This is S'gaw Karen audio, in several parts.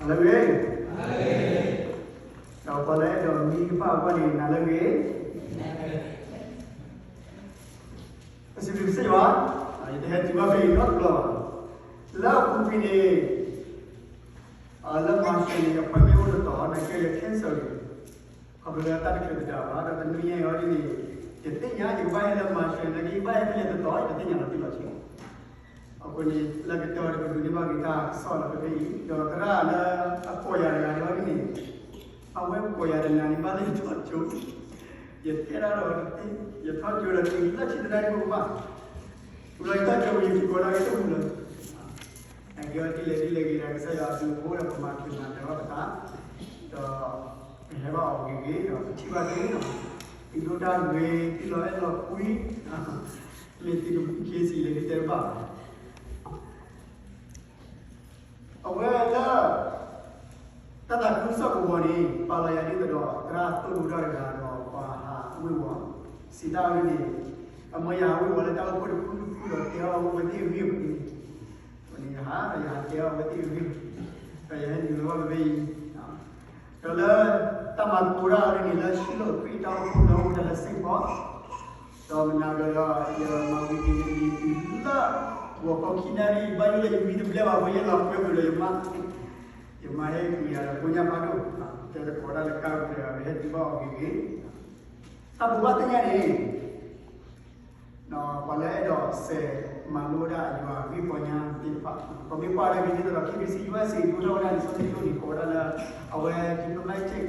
နၤလၢအဂ့ၤ, ဒီးပှၤလၢအဲၣ်ဒိးမံကပၣ်အဂီၢ်န့ၣ် နၤလၢအဂ့ၤ. ပစံးဘျုးကစၢ်ယွၤ, ယတဟဲတုၤဘၣ်ဖဲအံၤနီတဘျီဘၣ်. လၢအပူၤကွံာ်န့ၣ် လၢ March န့ၣ် appointment အိၣ်တတီၤ နာ်က့ယ cancel န့ၣ် ခီဖျိလၢတၢ်တချုးတဒါဘၣ်, ဒီးတနွံညါအံၤဒ်န့ၣ် ယသ့ၣ်ညါ ယကဘၣ်ဟဲလၢ March နာ်က့ယဘၣ်ဟဲဖဲလဲၣ်တတီၤ ယတသ့ၣ်ညါလီၤတံၢ်လီၤဆဲး. အဃိန့ၣ် လၢကတၢၢ်တကဒုးန့ၢ်ဘၣ်ဂ့ၤတၢ်ကစီၣ်လီၤဖဲဖဲအံၤ, ဒီးသရၣ်လၢအကိးယၤတဂၤန့ၣ်ဒ်န့ၣ် အဝဲကိးယၤတနၤန့ၣ် ဘၣ်လၢယထီၣ်ကၠိ, ယတဲဒၣ်ဒီးတသ့, ယထီၣ်ကၠိဒီးတုၤလၢဆံတနၣ်ရံၣ်ဖိကဘၣ်, ဒီးယထီၣ်ကၠိဝံၤ ယက့ၤကိးဒၣ်ဂ့ၤတမုာ်လၢ အကဲဝဲဒ်လဲၣ်ဒ်လဲၣ်ဂ့ၤဒီး ကစၢ်ယွၤအဘျုးအဖှိၣ်ဒီး ပမၤတံၤမၤသကိးပသး, ဒီးပဟဲဘၣ်အီၤဂ့ၤဂ့ၤ ဒီးပထံၣ်ဘၣ်က့ၤဒီး သုဒိၣ်တၢ်ဂ့ၤ သုလီၤအဲၣ်လီၤကွံ, မ့ၢ်သုကမူ case လဲၣ် သုတဲတဘၣ်ဘၣ်. အဝဲလၢ တၢ်သးခုကစီၣ်ကဝီၤန့ၣ် ပာ်လီၤယၤဒ်သိးဒီး သရၣ်သိၣ်လိတၢ်တဂၤဒီးပှၤဟးဝ့ၤဝီၤ, စံးတၢ်ဝဲန့ၣ် အမၢယဟးဝ့ၤဝီၤလၢတၢ်အိၣ်ဖှိၣ်တဖုတဖုဒီးတဲအီၤအဝဲသ့ၣ်အဂ့ၢ်အပူၤန့ၣ်, အဃိန့ၣ်ယဟးဒီးယဟးတဲအီၤအဝဲသ့ၣ်အဂ့ၢ်, ဒီးယဟဲနုာ်လီၤဘၣ်ဖဲအံၤ, ဒီးလၢတၢ်မၤသကိးတၢ်အီၤဒ်န့ၣ် လၢရှံၣ်လီၤခရံာ်တၢ်အိၣ်ဖှိၣ်လၢအိၣ်ဝဲဒၣ်လၢ Saint Paul, ဒီးမနၤဒီး ယမၤဝံၤက့ၤယမံၤတုၤလၢ ဂီၤခီခံနၣ်ရံၣ် ဘၣ်ယိၣ်လၢယမံတဘျဲၣ်ဘၣ်အဃိ ယလီၤကွဲမုာ်ဒီးယမါ, ယမါဟဲကွံာ်ယၤဒီးဖိညၣ်ဖးဒိၣ်, တဲသကိးတၢ်လၢကါပူၤဒီး ပဟဲတုၤဘၣ်အီၤဂ့ၤဂ့ၤ, တၢ်ဘိးဘၣ်သ့ၣ်ညါန့ၣ် ပှၤလၢအဲၣ်ဒိးစဲးမၤလိဝဲဒၣ်ယွၤအဂ့ၢ်ပီညါသ့ၣ်တဖၣ်, ပမ့ၢ်ကွၢ်ဒၣ်က့ၤဒ်သိးဒီး KBC USA ဒိၣ်ထီၣ်ဝဲဒၣ်န့ၣ် စီၤထံဒိၣ်န့ၣ် ကိးဝဲဒၣ်လၢ အဝဲ diplomatic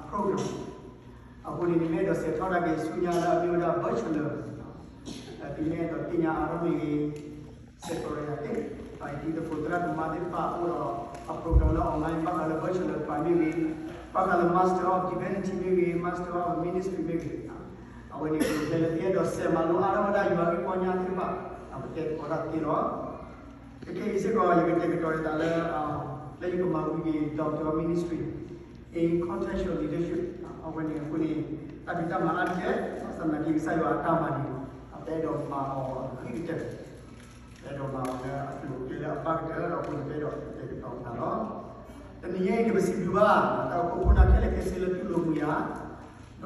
program အဃိန့ၣ် နမ့ၢ်အဲၣ်ဒိးစဲးထီၣ်ဒၣ်က့ၤဆူညါလၢအမ့ၢ်ဝဲဒၣ် bachelor, သုမ့ၢ်အဲၣ်ဒိးသ့ၣ်ညါအါထီၣ်မ့ၢ်ဂ့ၤ, စဲးကီးရယၤသ့ၣ်, အံၤဒ်သကိးသရၣ်သမါသ့ၣ်တဖၣ်အိၣ်ဒီးအ program လၢ online ဘၣ်ဃးလၢ bachelor တဖၣ်မ့ၢ်ဂ့ၤ, ဘၣ်ဃးလၢ Master of Divinity မ့ၢ်ဂ့ၤ, Master of Ministry မ့ၢ်ဂ့ၤ, အဝဲန့ၣ် ပကတဲလၢသုအဲၣ်ဒိးစဲးမၤလိအါထီၣ်ဝဲဒၣ်ယွၤအဂ့ၢ်ပီညါသ့ၣ်တဖၣ်, ပတဲသကိးတၢ်သ့လီၤ. ခဲခဲအံၤစ့ၢ်ကီး ယကတဲာ်ကတီၤယသးလၢ လၢယကမၤဝံၤက့ၤ Doctor of Ministry in Contextual Leadership အဝဲန့ၣ်အဃိန့ၣ် တၢ်ဖံးတၢ်မၤအါတက့ၢ်, ဘၣ်ဆၣ်သနာ်က့ ကစၢ်ယွၤအတၢ်မၤန့ၣ် အပအဲၣ်ဒိးမၤအီၤအဂ့ၤကတၢၢ်, ပအဲၣ်ဒိးမၤအီၤလၢအကျိၤအကျဲလၢအဘၣ်ကတၢၢ်ဒီးအဃိန့ၣ် ပအဲၣ်ဒိးတဲာ်ကတီၤပသးလီၤ. တနံၤညါအံၤန့ၣ် ပစံးဘျုးဘၣ် တၢ်အိၣ်ဖှိၣ်ဖိသ့ၣ်ခဲလၢာ်ခဲဆ့လၢတူၢ်လိာ်မုာ်ယ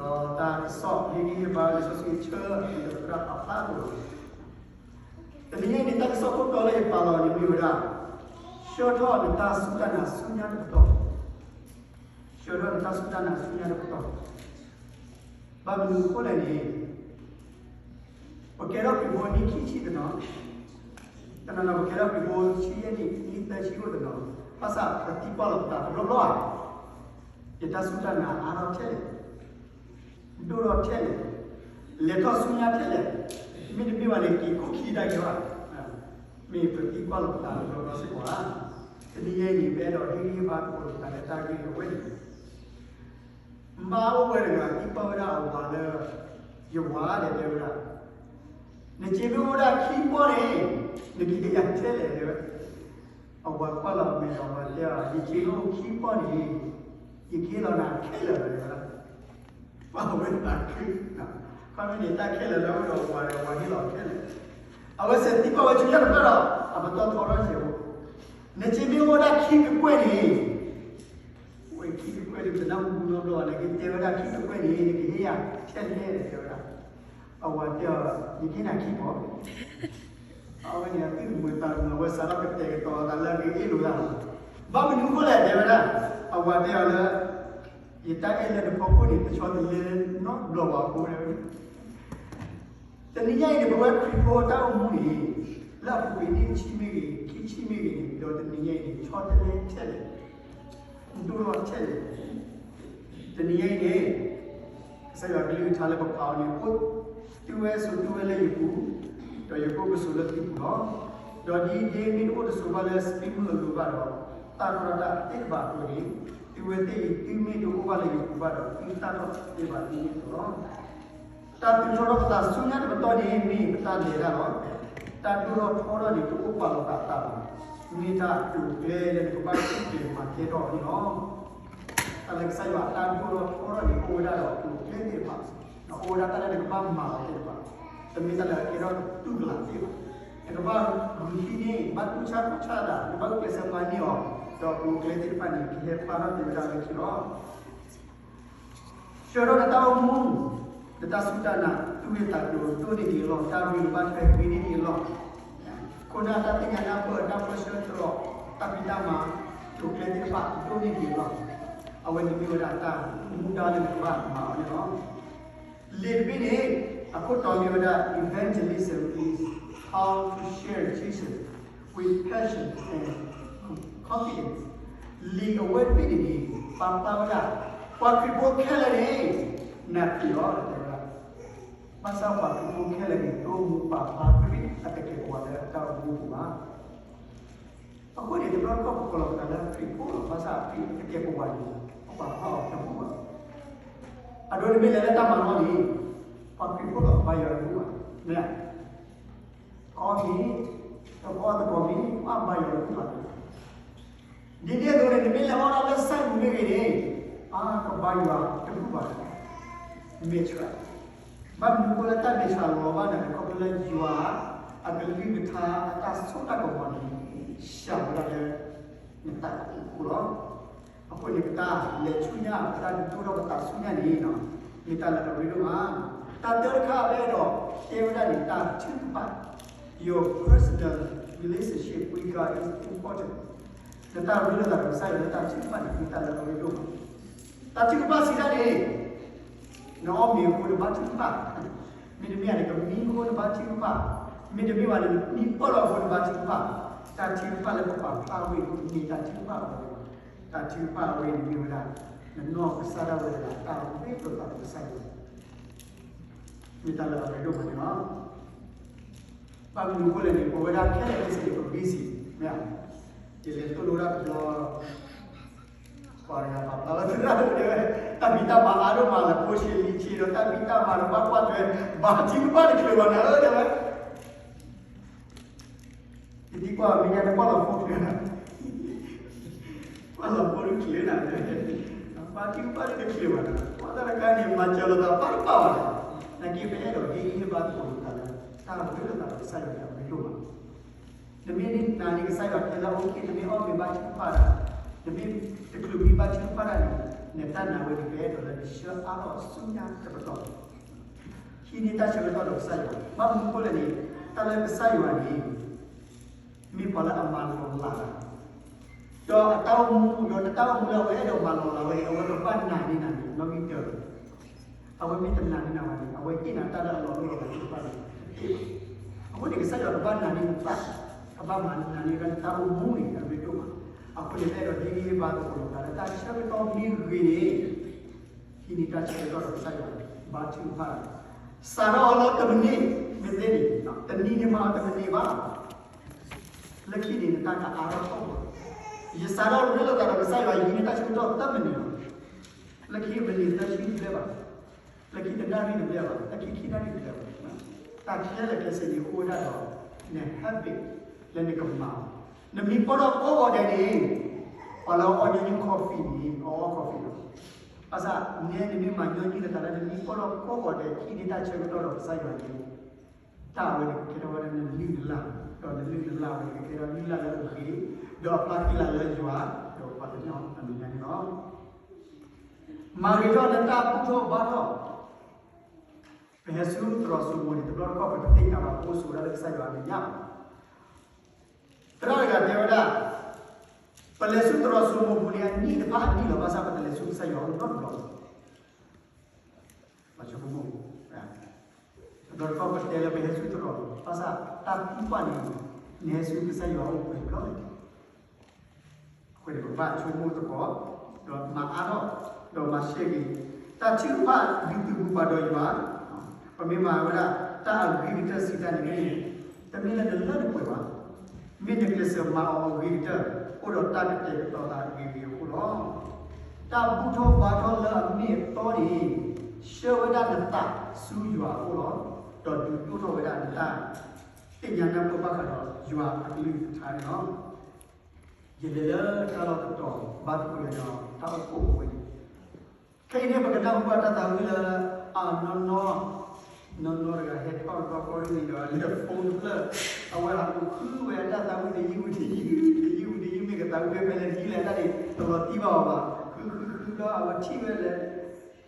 ၤ, ဒီးတၢ်ကစီၣ်ဟ့ၣ်ဂံၢ်ဟ့ၣ်ဘါလၢစီဆှံဆၢ ဒီးသရၣ်ပာ်ဖျါအသိးလီၤ. တနံၤညါအံၤန့ၣ် တၢ်ကစီၣ်ခိၣ်တီလၢယပာ်လီၤန့ၣ်မ့ၢ်ဝဲဒၣ် ဆှၢထီၣ်နတၢ်စူၢ်တၢ်နာ်ဆူညါတပတီၢ်, ဆှၢထီၣ်နတၢ်စူၢ်တၢ်နာ်ဆူညါတပတီၢ်. ဘၣ်မနုၤအဃိလဲၣ်န့ၣ် ပကဲထီၣ်ခရံာ်ဖိနံၣ်ခံဆံတနီၤ, တနီၤနီၤပကဲထီၣ်ခရံာ်ဖိဆံယဲၢ်နံၣ် နံၣ်သၢဆံအိၣ်တနီၤ, ဘၣ်ဆၣ်ပသံကွၢ်လီၤပသးတဘျီဘျီဧါ, ယတၢ်စူၢ်တၢ်နာ်အါထီၣ်ထဲလဲၣ်, ဒိၣ်ထီၣ်ထဲလဲၣ်, လဲၤထီၣ်ဆူညါထဲလဲၣ်, မ့တမ့ၢ်ဘၣ်န့ၣ် က့ၤခိၣ်ခံဒၣ်က့ၤဘၣ်, မ့ၢ်ပသံကွၢ်လီၤပသးတဘျီဘျီစ့ၢ်ကီးဧါ. တနံၤညါအံၤန့ၣ် ပအဲၣ်ဒိးဟ့ၣ်ဂံၢ်ဟ့ၣ်ဘါသကိးလိာ်ပသးလၢတၢ်ဂ့ၢ်အဝဲန့ၣ် ဘၣ်အိၣ်ဝဲတဂၤသံကွၢ်ဝဲဒၣ်အဝၤလၢ ယဝၤဒဲးတဲဝဲဒၣ်, နစ့မ့ၢ်အိၣ်ဝဲဒၣ်ခံပီၢ်န့ၣ် နကဟ့ၣ်ယၤထဲလဲၣ်တဲဝဲ, အဝၤကွၢ်လီၤမဲာ်ဒီးအဝၤတဲအီၤ ယစ့မ့ၢ်အိၣ်ခံပီၢ်န့ၣ် ယကဟ့ၣ်လီၤနၤခဲလၢာ်လီၤတဲဝဲဒၣ်, ပာ်ဝဲသးခု, ခီမ့ၢ်န့ၣ်တၢ်ခဲလၢာ်လၢအအိၣ်ဒီးအဝၤဒီးအဝၤဟ့ၣ်လီၤခဲလၢာ်, အဝဲစဲးသံကွၢ်ဝဲဆူညါတဖျၢၣ်ဒီး အပတီၢ်ထီထီၣ်စဲးဖိ, နစ့မ့ၢ်အိၣ်ဝဲဒၣ်ခံကကွဲၢ်န့ၣ် ဝဲခံကကွဲၢ်န့ၣ် ပတနၢ်ဟူနီတဘျီဘၣ်န့ၣ် ကတဲဝဲဒၣ်ခံကကွဲၢ်န့ၣ် နကဟ့ၣ်ယၤထဲလဲၣ်တဲဝဲဒၣ်, အဝၤတဲအီၤ ယကဟ့ၣ်နၤခံပီၢ်, အဝဲန့ၣ်အသူၣ်တမုာ်သးတမုာ် အဝဲစးထီၣ်ကတဲာ်ကတီၤအသးလၢအဂ့ၤအ့ၣ်လိာ်သးလီၤ, ဘၣ်မနုၤအဃိလဲၣ်တဲဝဲဒၣ်, အဝၤတဲအီၤလၢ ယတၢ်အဲၣ်လၢနဖီခိၣ်န့ၣ် တဆီတလဲနီတဘျီဘၣ်အဃိန့ၣ် တနံၤညါအံၤန့ၣ် ပဝဲခရံာ်ဖိတၢ်အိၣ်မူန့ၣ် လၢအပူၤကွံာ်နံၣ်တဆံမ့ၢ်ဂ့ၤ ခံဆံမ့ၢ်ဂ့ၤန့ၣ် ဒီးတနံၤညါအံၤန့ၣ် ဆီတလဲထဲလဲၣ်, ဒိၣ်ထီၣ်ထဲလဲၣ်, တနံၤညါအံၤန့ၣ် ကစၢ်ယွၤကလုၢ်ကထါလၢပဖးအီၤန့ၣ် အိၣ်သုဝဲစိာ်သုဝဲလၢယပူၤ, ဒီးယကအိၣ်ကဆိးလၢသုပူၤလီၤ. ဒီးဒ်ဒ့မ့ၢ်တအိၣ်တဆိးဘၣ်လၢစပံးမုၢ်အလိၤဘၣ်ဒီး သၣ်ထီၣ်တၢ်သ့တဘၣ်အသိးန့ၣ်, သုဝဲသ့ၣ်အံၤသုမ့ၢ်တအိၣ်ဘၣ်လၢယပူၤဘၣ်ဒီး သုသၣ်ထီၣ်သ့ဘၣ်သုမ့ၢ်အသိးလီၤ. တၢ်သူၣ်ထီၣ်ထီၣ်ပသးဆူညါတပတီၢ်န့ၣ် မ့ၢ်ပတၢ်လဲၤတၢ်လီၤ. တၢ်ဒိၣ်ထီၣ်ထီထီၣ်န့ၣ် တအိၣ်ပာ်လီၤသးအသးဘၣ်. မ့ၢ်တၢ်အကျိၤအကျဲလၢနကဘၣ်စူၢ်က့ၤမၤကဲထီၣ်န့ၣ်လီၤ. တၢ်လၢကစၢ်ယွၤအတၢ်ဒိၣ်ထီၣ်ထီထီၣ်န့ၣ် အိၣ်ဝဲဒၣ်ဒီးအကျိၤအကျဲသ့ၣ်တဖၣ်, အိၣ်ဝဲဒၣ်တၢ်လၢနကဘၣ်မၤအီၤသ့ၣ်တဖၣ်, တမ့ၢ်တၢ်လၢအကဲထီၣ်တူၢ်ကလာ်သ့ၣ်တဖၣ်, နကဘၣ်ဂုာ်ဟံးန့ၢ် ဘၣ်တူၢ်ဆါခီၣ်ဆါသး နဘၣ်ဂုာ်ကျဲးစၢးမၤန့ၢ်အီၤ ဒီးကျိၤကျဲသ့ၣ်တဖၣ်န့ၣ် ကဟဲဖျါထီၣ်က့ၤဝဲဒၣ်လၢခံလီၤ. ဆှၢထီၣ်နတၢ်အိၣ်မူ, နတၢ်စူၢ်တၢ်နာ်, သူၣ်ဂ့ၢ်သးကျိၤဒိၣ်န့ၢ်က့ၤအလီၢ်, တၢ်ရ့လိာ်ဘၣ်ထွဲဂ့ၤန့ၢ်က့ၤအလီၢ်, ခိၣ်နၢ်တၢ်သ့ၣ်ညါနၢ်ပၢၢ်, တၢ်ပၢဆှၢသရိာ်, တၢ်ဖံးတၢ်မၤ, ကျိၤကျဲသ့ၣ်တဖၣ်ဒိၣ်န့ၢ်က့ၤအလီၢ်, အဝဲန့ၣ်မ့ၢ်ဝဲဒၣ်တၢ်မူဒါလၢနကဘၣ်မၤအီၤန့ၣ်လီၤ. လံာ်တဘ့ၣ်န့ၣ် အခိၣ်တီမ့ၢ်ဝဲဒၣ် Evangelism is how to share Jesus with passion and confidence. လံာ်အဝဲတဘ့ၣ်န့ၣ်န့ၣ် ပာ်ဖျါဝဲဒၣ် ပှၤခရံာ်ဖိခဲလၢာ်န့ၣ် နာ်ခရံာ်လီၤ တဲဝဲဒၣ်. ဘၣ်ဆၣ်ပှၤခရံာ်ဖိခဲလၢာ်န့ၣ် တအိၣ်မူပာ်ဖျါခရံာ်အတကဲာ်ပဝးလၢအတၢ်အိၣ်မူပူၤဘၣ်. အဃိန့ၣ် တဘျီတခီၣ်ပကိးလီၤပသးလၢခရံာ်ဖိလီၤ, ဘၣ်ဆၣ်ခရံာ်အတကဲာ်ပဝးန့ၣ် ပပာ်ဖျါအီၤတဘူၣ်ဘၣ်. အဒိနမ့ၢ်လဲၤလၢတၢ်မၤလီၢ်န့ၣ် ပှၤခရံာ်ဖိလီၤ ကဘါယွၤတဘူၣ်ဘၣ်, မ့ၢ်ဧါ. ကအီၣ်မ့ၤ, တကအီၣ်တကိးမ့ၤ ပှၤဘါယွၤတဘူၣ်ဘၣ်. ဒ်န့ၣ်အသိးန့ၣ် နမ့ၢ်လဲၤအီၣ်ဒၣ်လၢစၢ်မုၢ်မ့ၢ်ဂ့ၤန့ၣ် အါ ကဘါယွၤတဘူၣ်ဘၣ်, မဲာ်ဆှး. ဘၣ်မနုၤအဃိလၢတၢ်မဲာ်ဆှးလီၤဘၣ်နၤန့ၣ် ခီဖျိလၢယွၤအကလုၢ်ကထါ အတၢ်စိတၢ်ကမီၤန့ၣ် စှၤဝဲဒၣ်လၢနတၢ်အိၣ်မူအဃိလီၤ. အဃိန့ၣ် ပတၢ်လဲၤဆူညါ ပတၢ်ဒုးဒိၣ်ထီၣ်ပသးဆူညါန့ၣ် မ့ၢ်တၢ်လၢအရ့ဒိၣ်မး. တၢ်တၢတခါ ပအဲၣ်ဒိးတဲဝဲဒၣ်န့ၣ် တၢ်ထုကဖၣ်, your personal relationship with God is important. နတၢ်ရ့လိာ်သးဒီးကစၢ်ယွၤလၢတၢ်ထုကဖၣ်န့ၣ် မ့ၢ်တၢ်လၢအရ့ဒိၣ်မး. တၢ်ထုကဖၣ်စံးတၢ်န့ၣ် နအီၣ်မ့ၤအဃိနဘါထုကဖၣ်, မ့တမ့ၢ်န့ၣ် ကမံအဃိနဘါထုကဖၣ်, မ့တမ့ၢ်ဘၣ်န့ၣ် နမံပၢၢ်လီၤအဃိနဘါထုကဖၣ်. တၢ်ထုကဖၣ်လၢပပာ်ဖျါဝဲန့ၣ် မ့ၢ်တၢ်ထုကဖၣ်အဂီၢ်န့ၣ်လီၤ. တၢ်ထုကဖၣ်အဝဲန့ၣ်မ့ၢ်ဝဲဒၣ် နနီၢ်ကစၢ်ဒၣ်ဝဲဒၣ် တၢ်ရ့လိာ်သးဒီးကစၢ်ယွၤ မ့ၢ်တၢ်လၢအရ့ဒိၣ်မးန့ၣ်လီၤ. ဘၣ်မနုၤအဃိလဲၣ်န့ၣ် ပဝဲဒၣ်ခဲလၢာ်ခဲဆ့န့ၣ် ပ busy မ့ၢ်ဧါ. ယလဲၤသိၣ်လိဒၣ်တဘျီ ပှၤတဂၤပာ်ဖျါဝဲသရၣ်တဲဝဲ တၢ်ဖံးတၢ်မၤအါဒိၣ်မးလၢဖိဆံးလံၤဆံးဒီး တၢ်ဖံးတၢ်မၤဒီးဘၣ်ကွၢ်ထွဲ ဘါထုကဖၣ်တချုးဘၣ်နၤဧၢ တဲဝဲ. ယသံကွၢ်မ့ၢ်ညါတကွၢ်လီၤဖိတချုးနၤ, ကွၢ်လီၤဖိတချုးနၤ, ဘါထုကဖၣ်တချုးဘၣ်နၤ, ကွၢ်တၢ်တခါန့ၣ် မၤစၢၤလိာ်သးတဘၣ်တဘၣ်ဘၣ်နၤ, နာ်က့ပအဲၣ်ဒိးဟ့ၣ်ဂံၢ်ဟ့ၣ်ဘါသကိးလိာ်သးလၢ တၢ်ရ့လိာ်သးဒီးကစၢ်ယွၤန့ၣ် အရ့ဒိၣ်မး. နမ့ၢ်နာ်န့ၢ်ကစၢ်ယွၤထဲလၢအအိၣ်က့ၤ, နမ့ၢ်အီၣ်မ့ၤဘါထုကဖၣ်တၢ်, နမ့ၢ်တချုးမံဘါထုကဖၣ်တၢ်န့ၣ် နတၢ်နာ်ဝဲန့ၣ် ပအဲၣ်ဒိးလၢနဆှၢအါထီၣ်ဆူညါတပတီၢ် ဟံးန့ၢ်တၢ်ဆၢကတီၢ်ဒီးကစၢ်ယွၤ. ဘၣ်မနုၤအဃိလဲၣ်န့ၣ် တၢ်လၢကစၢ်ယွၤန့ၣ် မ့ၢ်ပှၤလၢအမၤလီၤလး, ဒီးအတၢ်အိၣ်မူ ဒီးနတၢ်အိၣ်မူလၢအဝဲအဲၣ်ဒိးမၤလီၤလးဝဲန့ၣ် အဝဲကဘၣ်နာ်န့ၢ်နၤန့ၣ် နီၣ်ဂံၢ်တၢၢ်, အဝဲမ့ၢ်တနာ်န့ၢ်နၤဘၣ်န့ၣ် အဝဲဟ့ၣ်နၤတၢ်လၢအလီၤလိၣ်လီၤလးသ့ၣ်တဖၣ်န့ၣ် တသ့ဘၣ်. အဃိန့ၣ် ကစၢ်ယွၤကဘၣ်နာ်န့ၢ်နသး, ကဘၣ်မၤနာ်န့ၢ်နတၢ်အိၣ်မူန့ၣ် အရ့ဒိၣ်မး. အဃိန့ၣ် ပအဲၣ်ဒိးဟ့ၣ်ဂံၢ်ဟ့ၣ်ဘါသကိးလိာ်သးလၢ တၢ်ဆၢကတီၢ်မ့ၢ်ဂ့ၤန့ၣ် ဟံးန့ၢ်တၢ်ဆၢကတီၢ်ဒီးကစၢ်ယွၤ ဘါထုကဖၣ်, စးထီၣ်အီၤလၢတမံးနံး မ့ၢ်သ့န့ၣ် တနံၤန့ၣ်မၤအီၤတမံးနံးဘၣ်, လၢခံန့ၣ် နတၢ်ကအါထီၣ်ထီၣ်ဘၣ်. ယစးထီၣ်ရ့လိာ်သးဒီးကစၢ်ယွၤ ယဟံးန့ၢ်တၢ်ဆၢကတီၢ်သၢမံးနံးလီၤ. လၢခံမံးနံးသၢဆံတဘျဲၣ်ဘၣ်, လၢခံတနၣ်ရံၣ်တဘျဲၣ်ဘၣ်, လၢခံခံနၣ်ရံၣ်တဘျဲၣ်ဘၣ်. တၢ်ခဲလၢာ်ခဲဆ့န့ၣ်အိၣ်ဝဲဒၣ်ဒီး န habit လၢနကမၤအီၤ. နမံပီၢ်ထီၣ်ကိးဂီၤဒဲးန့ၣ် ပှၤလၢအီၣ်ညီနုၢ် coffee န့ၣ် အီၣ် coffee လီၤ. ဘၣ်ဆၣ် နဲနမ့ၢ်မၤညီနုၢ်လၢသးလၢနမံပီၢ်ထီၣ်ကိးဂီၤဒဲး ဟံးန့ၢ်တၢ်ဆၢကတီၢ်ဒီးကစၢ်ယွၤန့ၣ် တၢ်အဝဲန့ၣ်ကကဲထီၣ်ဝဲဒၣ်နလုၢ်နလၢ်, ဒီးနလုၢ်နလၢ်ဝဲန့ၣ် ကကဲထီၣ်လုၢ်လၢ်လၢအဂ့ၤ, ဒီးအဖျါဃံလၤလၢယွၤ ဒီးပှၤကညီအမဲာ်ညါန့ၣ်လီၤ. မၤဂ့ၤထီၣ်လၢတၢ်ဘူၣ်ထီၣ်ဘါထီၣ်, ပဟဲဆူသရိာ်စိမိၤန့ၣ် တဘျီတခီၣ်ပတသ့ၣ်ညါဘၣ် ပအိၣ်ဆိးဝဲဒၣ်လၢကစၢ်ယွၤအမဲာ်ညါဘၣ်. သရၣ်တဂၤတဲဝဲဒၣ်, ပလဲၤဆူသရိာ်စိမိၤပူၤန့ၣ် အနံၣ်တဖၣ်အနံၣ်လီၤ, ဘၣ်ဆၣ်ပတလဲၤဆူကစၢ်ယွၤအအိၣ်နီတဘျီဘၣ်. ဘၣ်ဆိကမိၣ်, တဘျီတခီၣ်ပတဲလၢပဟဲဆူသရိာ်, ဘၣ်ဆၣ်တၢ်သံကွၢ်န့ၣ် နဟဲဆူကစၢ်ယွၤအအိၣ်ပှဲၤဘျီလဲၣ်. အဃိန့ၣ် ပဘၣ်ဆိကမိၣ်သကိး, ဒီးမၤအါထီၣ်, ဒီးမၤရှဲက့ၤ, တၢ်ထုကဖၣ်ဒုးသုးမုၢ်ပှၤဒီးယွၤ, ပမ့ၢ်မၤဝဲဒၣ် တၢ်အဂ့ၤကတၢၢ်စံးတၢ်န့ၣ် တမ့ၢ်လၢနလၢနပှဲၤဘၣ်, မ့ၢ်နကျဲးစၢးမၤအီၤအဂ့ၤကတၢၢ် အိၣ်ဒီးတၢ်ကတဲာ်ကတီၤသးဂ့ၤဂ့ၤအဃိလီၤ. တၢ်ဘူၣ်ထီၣ်ဘါထီၣ်လၢအမ့ၢ်အတီန့ၣ် ဆှၢဝဲဒၣ်နသးဆူယွၤအအိၣ်လီၤ, ဒီးဒုးဒိၣ်ထီၣ်ဝဲဒၣ်နတၢ်သ့ၣ်ညါနၢ်ပၢၢ်ဘၣ်ဃးဒီးယွၤအကလုၢ်ကထါန့ၣ်လီၤ. ယလဲၤလၢတၢ်လီၢ်တတီၤ ဘါသကိးယွၤဒီးတၢ်အိၣ်ဖှိၣ်အဝဲန့ၣ်, ခဲအံၤန့ၣ် ပကနၢ်ဟူဘၣ်တၢ်သးဝံၣ်လၢ အနီၢ်နီၢ်, နီၢ်နီၢ်တဂၤဟဲထီၣ်တဘျီဃီန့ၣ်ဒီး လဲၤ phone တဖျၢၣ်, အဝဲဟးအိၣ်ဃုဝဲတၢ်သးဝံၣ်တယုၢ်ဝံၤတယုၢ်, တယုၢ်ဝံၤတယုၢ် မ့ၢ်က သးဝံၣ်ဖဲလဲၣ်ဒ်လဲၣ်တၢ်န့ၣ် တလီၤတံၢ်ဘၣ်အီၤဘၣ်. ဃုဃုဃုဒီးအဝဲထံၣ်ဝဲလၢ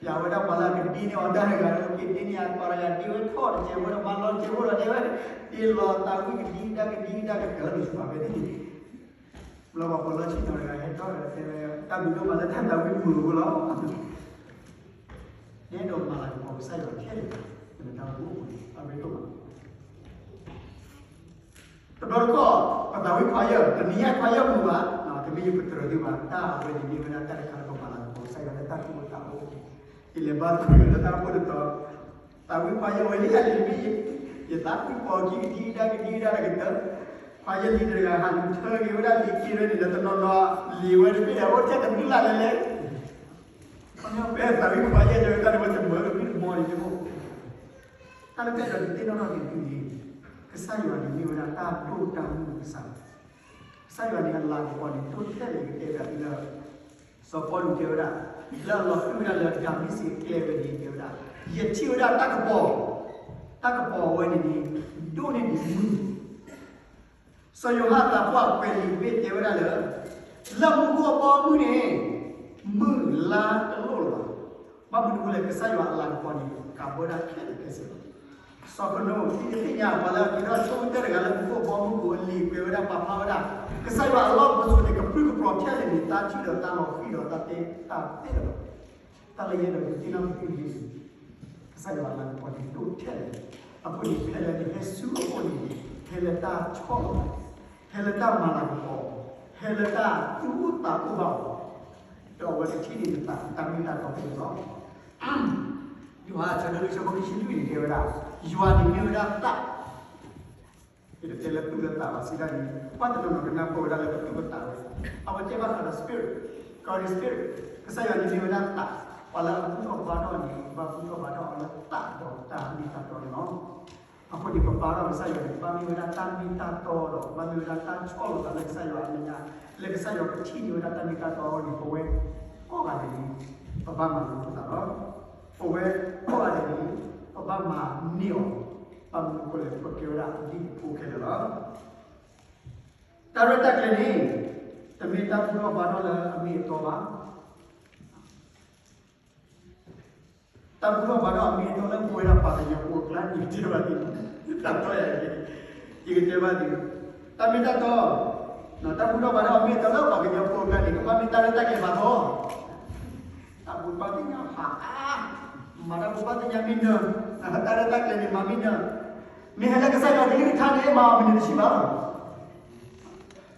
ပျးဝဲဒၣ်ပှၤလၢအကဒ့န့ၢ်အီၤတၢ်တဂၤလၢ က့ၤဒ့န့ၢ်အပှၤတဂၤ ဒ့ဝဲထီၣ်တစဲးဖိဒီး မၤလီၤစဲးဖိဒီး ဒ့ဝဲ ဒ့လီၤသးဝံၣ်ကဒံကဒါကဒံကဒါကတၢၢ်လီၤ ပှၤဖဲန့ၣ် ဘျီပှၤပၢၤလီၢ်ဆ့ၣ်နီၤတဂၤဟဲထီၣ်ဒီးတဲဝဲ တၢ်ဘျုးဒိၣ်မးလၢတၢ်သးဝံၣ်မုာ်အဃိလီၤ. နအဲၣ်ဒိးမၤလၤကပီၤကစၢ်ယွၤခဲလၢာ် နတၢ်အိၣ်ဖှိၣ်အပူၤန့ၣ် အရ့ဒိၣ်မး တဘျီတခီၣ် ပသးဝံၣ်ခွါယၢၢ် တနံၤညါခွါယၢၢ်မုာ်ဘၣ်, တမ့ၢ်ယပတြၢၤသုဘၣ်, တၢ်အဝဲန့ၣ်မ့ၢ်ဝဲဒၣ်တၢ်တခါလၢပမၤလၤကပီၤကစၢ်ယွၤလၢတၢ်သူၣ်အိၣ်သးအိၣ်, ယလဲၤဘါသကိးယွၤလၢတၢ်အိၣ်ဖှိၣ်တတီၤ, သးဝံၣ်ခွါယၢၢ်ဝဲလံ အလံၤမ့ၢ် ယသးခုကီၤခံကဒံကဒါကဒံကဒါတကတၢၢ်, ခွါယၢၢ်လံတဂၤ ဟးလူၤထၢက့ၤဝဲဒၣ်လံၤက့ၤဝဲန့ၣ်ဒီးတနီၤနီၤ လံၤဝဲတဘ့ၣ်ဒီးအိၣ်ထဲတမုၢ်လၢ်လဲၣ်လဲၣ် ခီဖျိဖဲသးဝံၣ်ခွါယၢၢ်ဝဲတၢ်န့ၣ် ဝဲတမၢတမံတမီၢ်န့ၣ်မ့ၢ် တၢ်လၢပအဲၣ်ဒိးဒုးသ့ၣ်နီၣ်ထီၣ်က့ၤသုန့ၣ်, ကစၢ်ယွၤန့ၣ်မ့ၢ်ဝဲဒၣ်တၢ်ဒိၣ်တၢ်မုၢ်ကစၢ်, ကစၢ်ယွၤန့ၣ်အလၤကပီၤန့ၣ် ဒိၣ်ထဲလဲၣ် ယကတဲဘၣ်သုလၢ စီၤပီလူးတဲဝဲဒၣ်, လၢအလီၤဃံၤဝဲဒၣ်လၢဒၤမ့းစ့းကျဲဝဲန့ၣ် တဲဝဲဒၣ်, ယထံၣ်ဝဲဒၣ်တၢ်ကပီၤ, တၢ်ကပီၤအဝဲန့ၣ်န့ၣ် ဒိၣ်န့ၢ်ဒံးမုၢ် စီၤယိၤဟၣ်သးပှၢ်ကွဲးလံာ်တဘ့ၣ်တဲဝဲဒၣ်လၢ လၢမူခိၣ်အဘီအမုၢ်န့ၣ် မုၢ်လါတလိၣ်လၢၤဘၣ်. ဘၣ်မနုၤအဃိလဲၣ် ကစၢ်ယွၤအလၤကပီၤန့ၣ် ကးဘၢဒၣ်ခဲလၢာ်ခဲဆ့လီၤ. စီၤကနိး ဒ်နသ့ၣ်ညါ ပှၤလၢအက့ၤထီၣ်ဆိကတၢၢ်တဂၤလၢမူခိၣ်အဘီအမုၢ်ပူၤ အလံာ်ကွဲးဝဲဒၣ်ပာ်ဖျါဝဲဒၣ် ကစၢ်ယွၤအလီၢ်ပစိာ်န့ၣ် ကပြုၢ်ကပြီၤထဲလဲၣ်န့ၣ် တၢ်ထံၣ်ဒီးတၢ်လီၤဃံၤဒီးတၢ်တဲတၢ်သ့လီၤ. တၢ်လၢယအဲၣ်ဒိးဒုးသ့ၣ်နီၣ်က့ၤသုန့ၣ် ကစၢ်ယွၤအလၤကပီၤန့ၣ်ဒိၣ်ထဲလဲၣ်, အဃိန့ၣ် ဖဲလၢနဟဲဆူအအိၣ်န့ၣ် ဟဲလၢတၢ်ဆီၣ်လီၤ, ဟဲလၢတၢ်မၤလၤကပီၤ, ဟဲလၢတၢ်သူၣ်အိၣ်သးအိၣ်ဘၣ်အီၤ, ဒီးအဝဲကထံၣ်န့ၢ်နတၢ်မ့ၢ်တၢ်တီဖဲန့ၣ်လီၤ. ယိၤဟၣ်အဆၢဒိၣ်လွံၢ်ဆၢဖိခံဆံလွံၢ်န့ၣ် တဲဝဲဒၣ်, ယွၤန့ၣ်မ့ၢ်ဝဲဒၣ်သး ယတတဲလၢသူၣ်လၢသးဘၣ် စံးတၢ်န့ၣ် ပှၤတနီၤနီၤကနၢ်ပၢၢ်ဝဲဒၣ်လၢပသူၣ်ပသးဝဲ, အဝဲတဲဘၣ်ဃးဒီး spirit, God is spirit, ကစၢ်ယွၤန့ၣ်မ့ၢ်ဝဲဒၣ်သး, ပှၤလၢအဘူၣ်ထီၣ်ဘါထီၣ်န့ၣ် ဘၣ်ဘူၣ်ထီၣ်ဘါထီၣ်အီၤလၢသးဒီးတၢ်မ့ၢ်တၢ်တီန့ၣ်လီၤ. အဃိန့ၣ် ပဘါထီၣ်ကစၢ်ယွၤန့ၣ် ကဘၣ်မ့ၢ်ဝဲဒၣ်တၢ်မ့ၢ်တၢ်တီဒီး ကဘၣ်မ့ၢ်ဝဲဒၣ်တၢ်ဆီၣ်လီၤသးလၢကစၢ်ယွၤအမဲာ်ညါ, လၢကစၢ်ယွၤကထံၣ်န့ၢ်ဝဲဒၣ်တၢ်မ့ၢ်တၢ်တီအဂီၢ်န့ၣ် ပဝဲကိးဂၤဒဲးန့ၣ် ပဘၣ်မၤလိသးလီၤ. ပဝဲကိးဂၤဒဲးန့ၣ် ပဘၣ်မၤန့ၢ်အီၤ, ဘၣ်မနုၤအဃိလဲၣ် ပကဲဝဲဒၣ်အဒံၣ်အဖိခဲလၢာ်လီၤ. တၢ်ရဲၣ်တၢ်ကျဲၤန့ၣ် တမ့ၢ်တၢ်ဘူၣ်ထီၣ်ဘါထီၣ်လၢအမ့ၢ်အတီဘၣ်. တၢ်ဘူၣ်ထီၣ်ဘါထီၣ်အမ့ၢ်အတီလၢပဝဲဒၣ်ပှၤကညီဖိအကျါန့ၣ် တဲဘၣ်ဒ်န့ၣ်, တၢ်တီယၤန့ၣ် ယကတဲဘၣ်ဒ်န့ၣ်, တၢ်မ့ၢ်တၢ်တီ, တၢ်ဘူၣ်ထီၣ်ဘါထီၣ်အမ့ၢ်အတီလၢပှၤကညီဖိအကျါန့ၣ် ကဘၣ်မ့ၢ်တၢ်ရဲၣ်တၢ်ကျဲၤဖးထီ, တၢ်ဘူၣ်ဘၣ်သ့ၣ်ညါဖးအါ, မၤတၢ်ဘူၣ်ဘၣ်သ့ၣ်ညါမ့ၢ်နၢၤ, တၢ်ရဲၣ်တၢ်ကျဲၤန့ၣ်မၤမ့ၢ်နၢၤ, မ့ၢ်ဟဲလၢကစၢ်ယွၤကလုၢ်ကထါန့ၣ် မၤအီၤမံးနံးတဆံဘၣ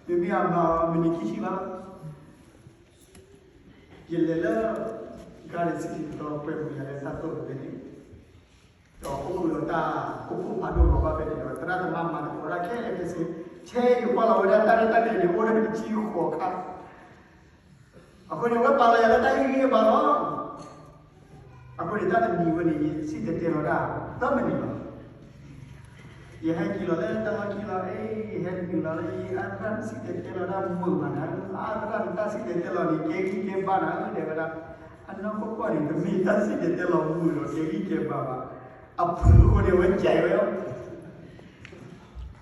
်, မ့မ့ၢ်အမၤမံးနံးခံဆံဘၣ် ယလဲၤလၢ Garden City တတီၤ ကွဲမုာ်ယၤလၢတၢ်သိၣ်တဖဲန့ၣ်, ဒီးအိၣ်မူဒီးတၢ်အိၣ်ဖှိၣ်ဖးဒိၣ်လီၤဘၣ်ဖဲန့ၣ်ဒီး သရၣ်သမါမၤသကိးတၢ်ခဲလၢာ်ခဲဆ့, ထဲယကွၢ်လီၤဝဲဒၣ်တၢ်ရဲၣ်တၢ်ကျဲၤန့ၣ် အိၣ်ဒၣ်တဆံဃိးခါ အဃိန့ၣ် အဝဲပာ်လီၤယၤလၢတၢ်ဟ့ၣ်ဂံၢ်ဟ့ၣ်ဘါလီၤ. အဃိန့ၣ် တၢ်တနံၤဝဲန့ၣ် ယစံၣ်တဲၤတဲလီၤတၢ် သၢမံးနံးလီၤ. ယဟဲက့ၤလီၤလၢတၢ်လီၢ်ခံလီၤ, အ့ ယဟဲနုာ်လီၤလၢယအါတရၣ် စံၣ်တဲၤတဲလီၤတၢ်မုာ်မးနၤဧၢ, အါတရၣ်န့ၣ် တၢ်စံၣ်တဲၤတဲလီၤန့ၣ် ကဲဂံၢ်ကဲဘါနၤဧၢ တဲဝဲဒၣ်. အနီၢ်ကီၢ်ကီၢ်န့ၣ် တမ့ၢ်တၢ်စံၣ်တဲၤတဲလီၤမုာ်ဒီးကဲဂံၢ်ကဲဘါဘၣ်. အဖုၣ်အဃိန့ၣ် အဝဲကဲဝဲလီၤ.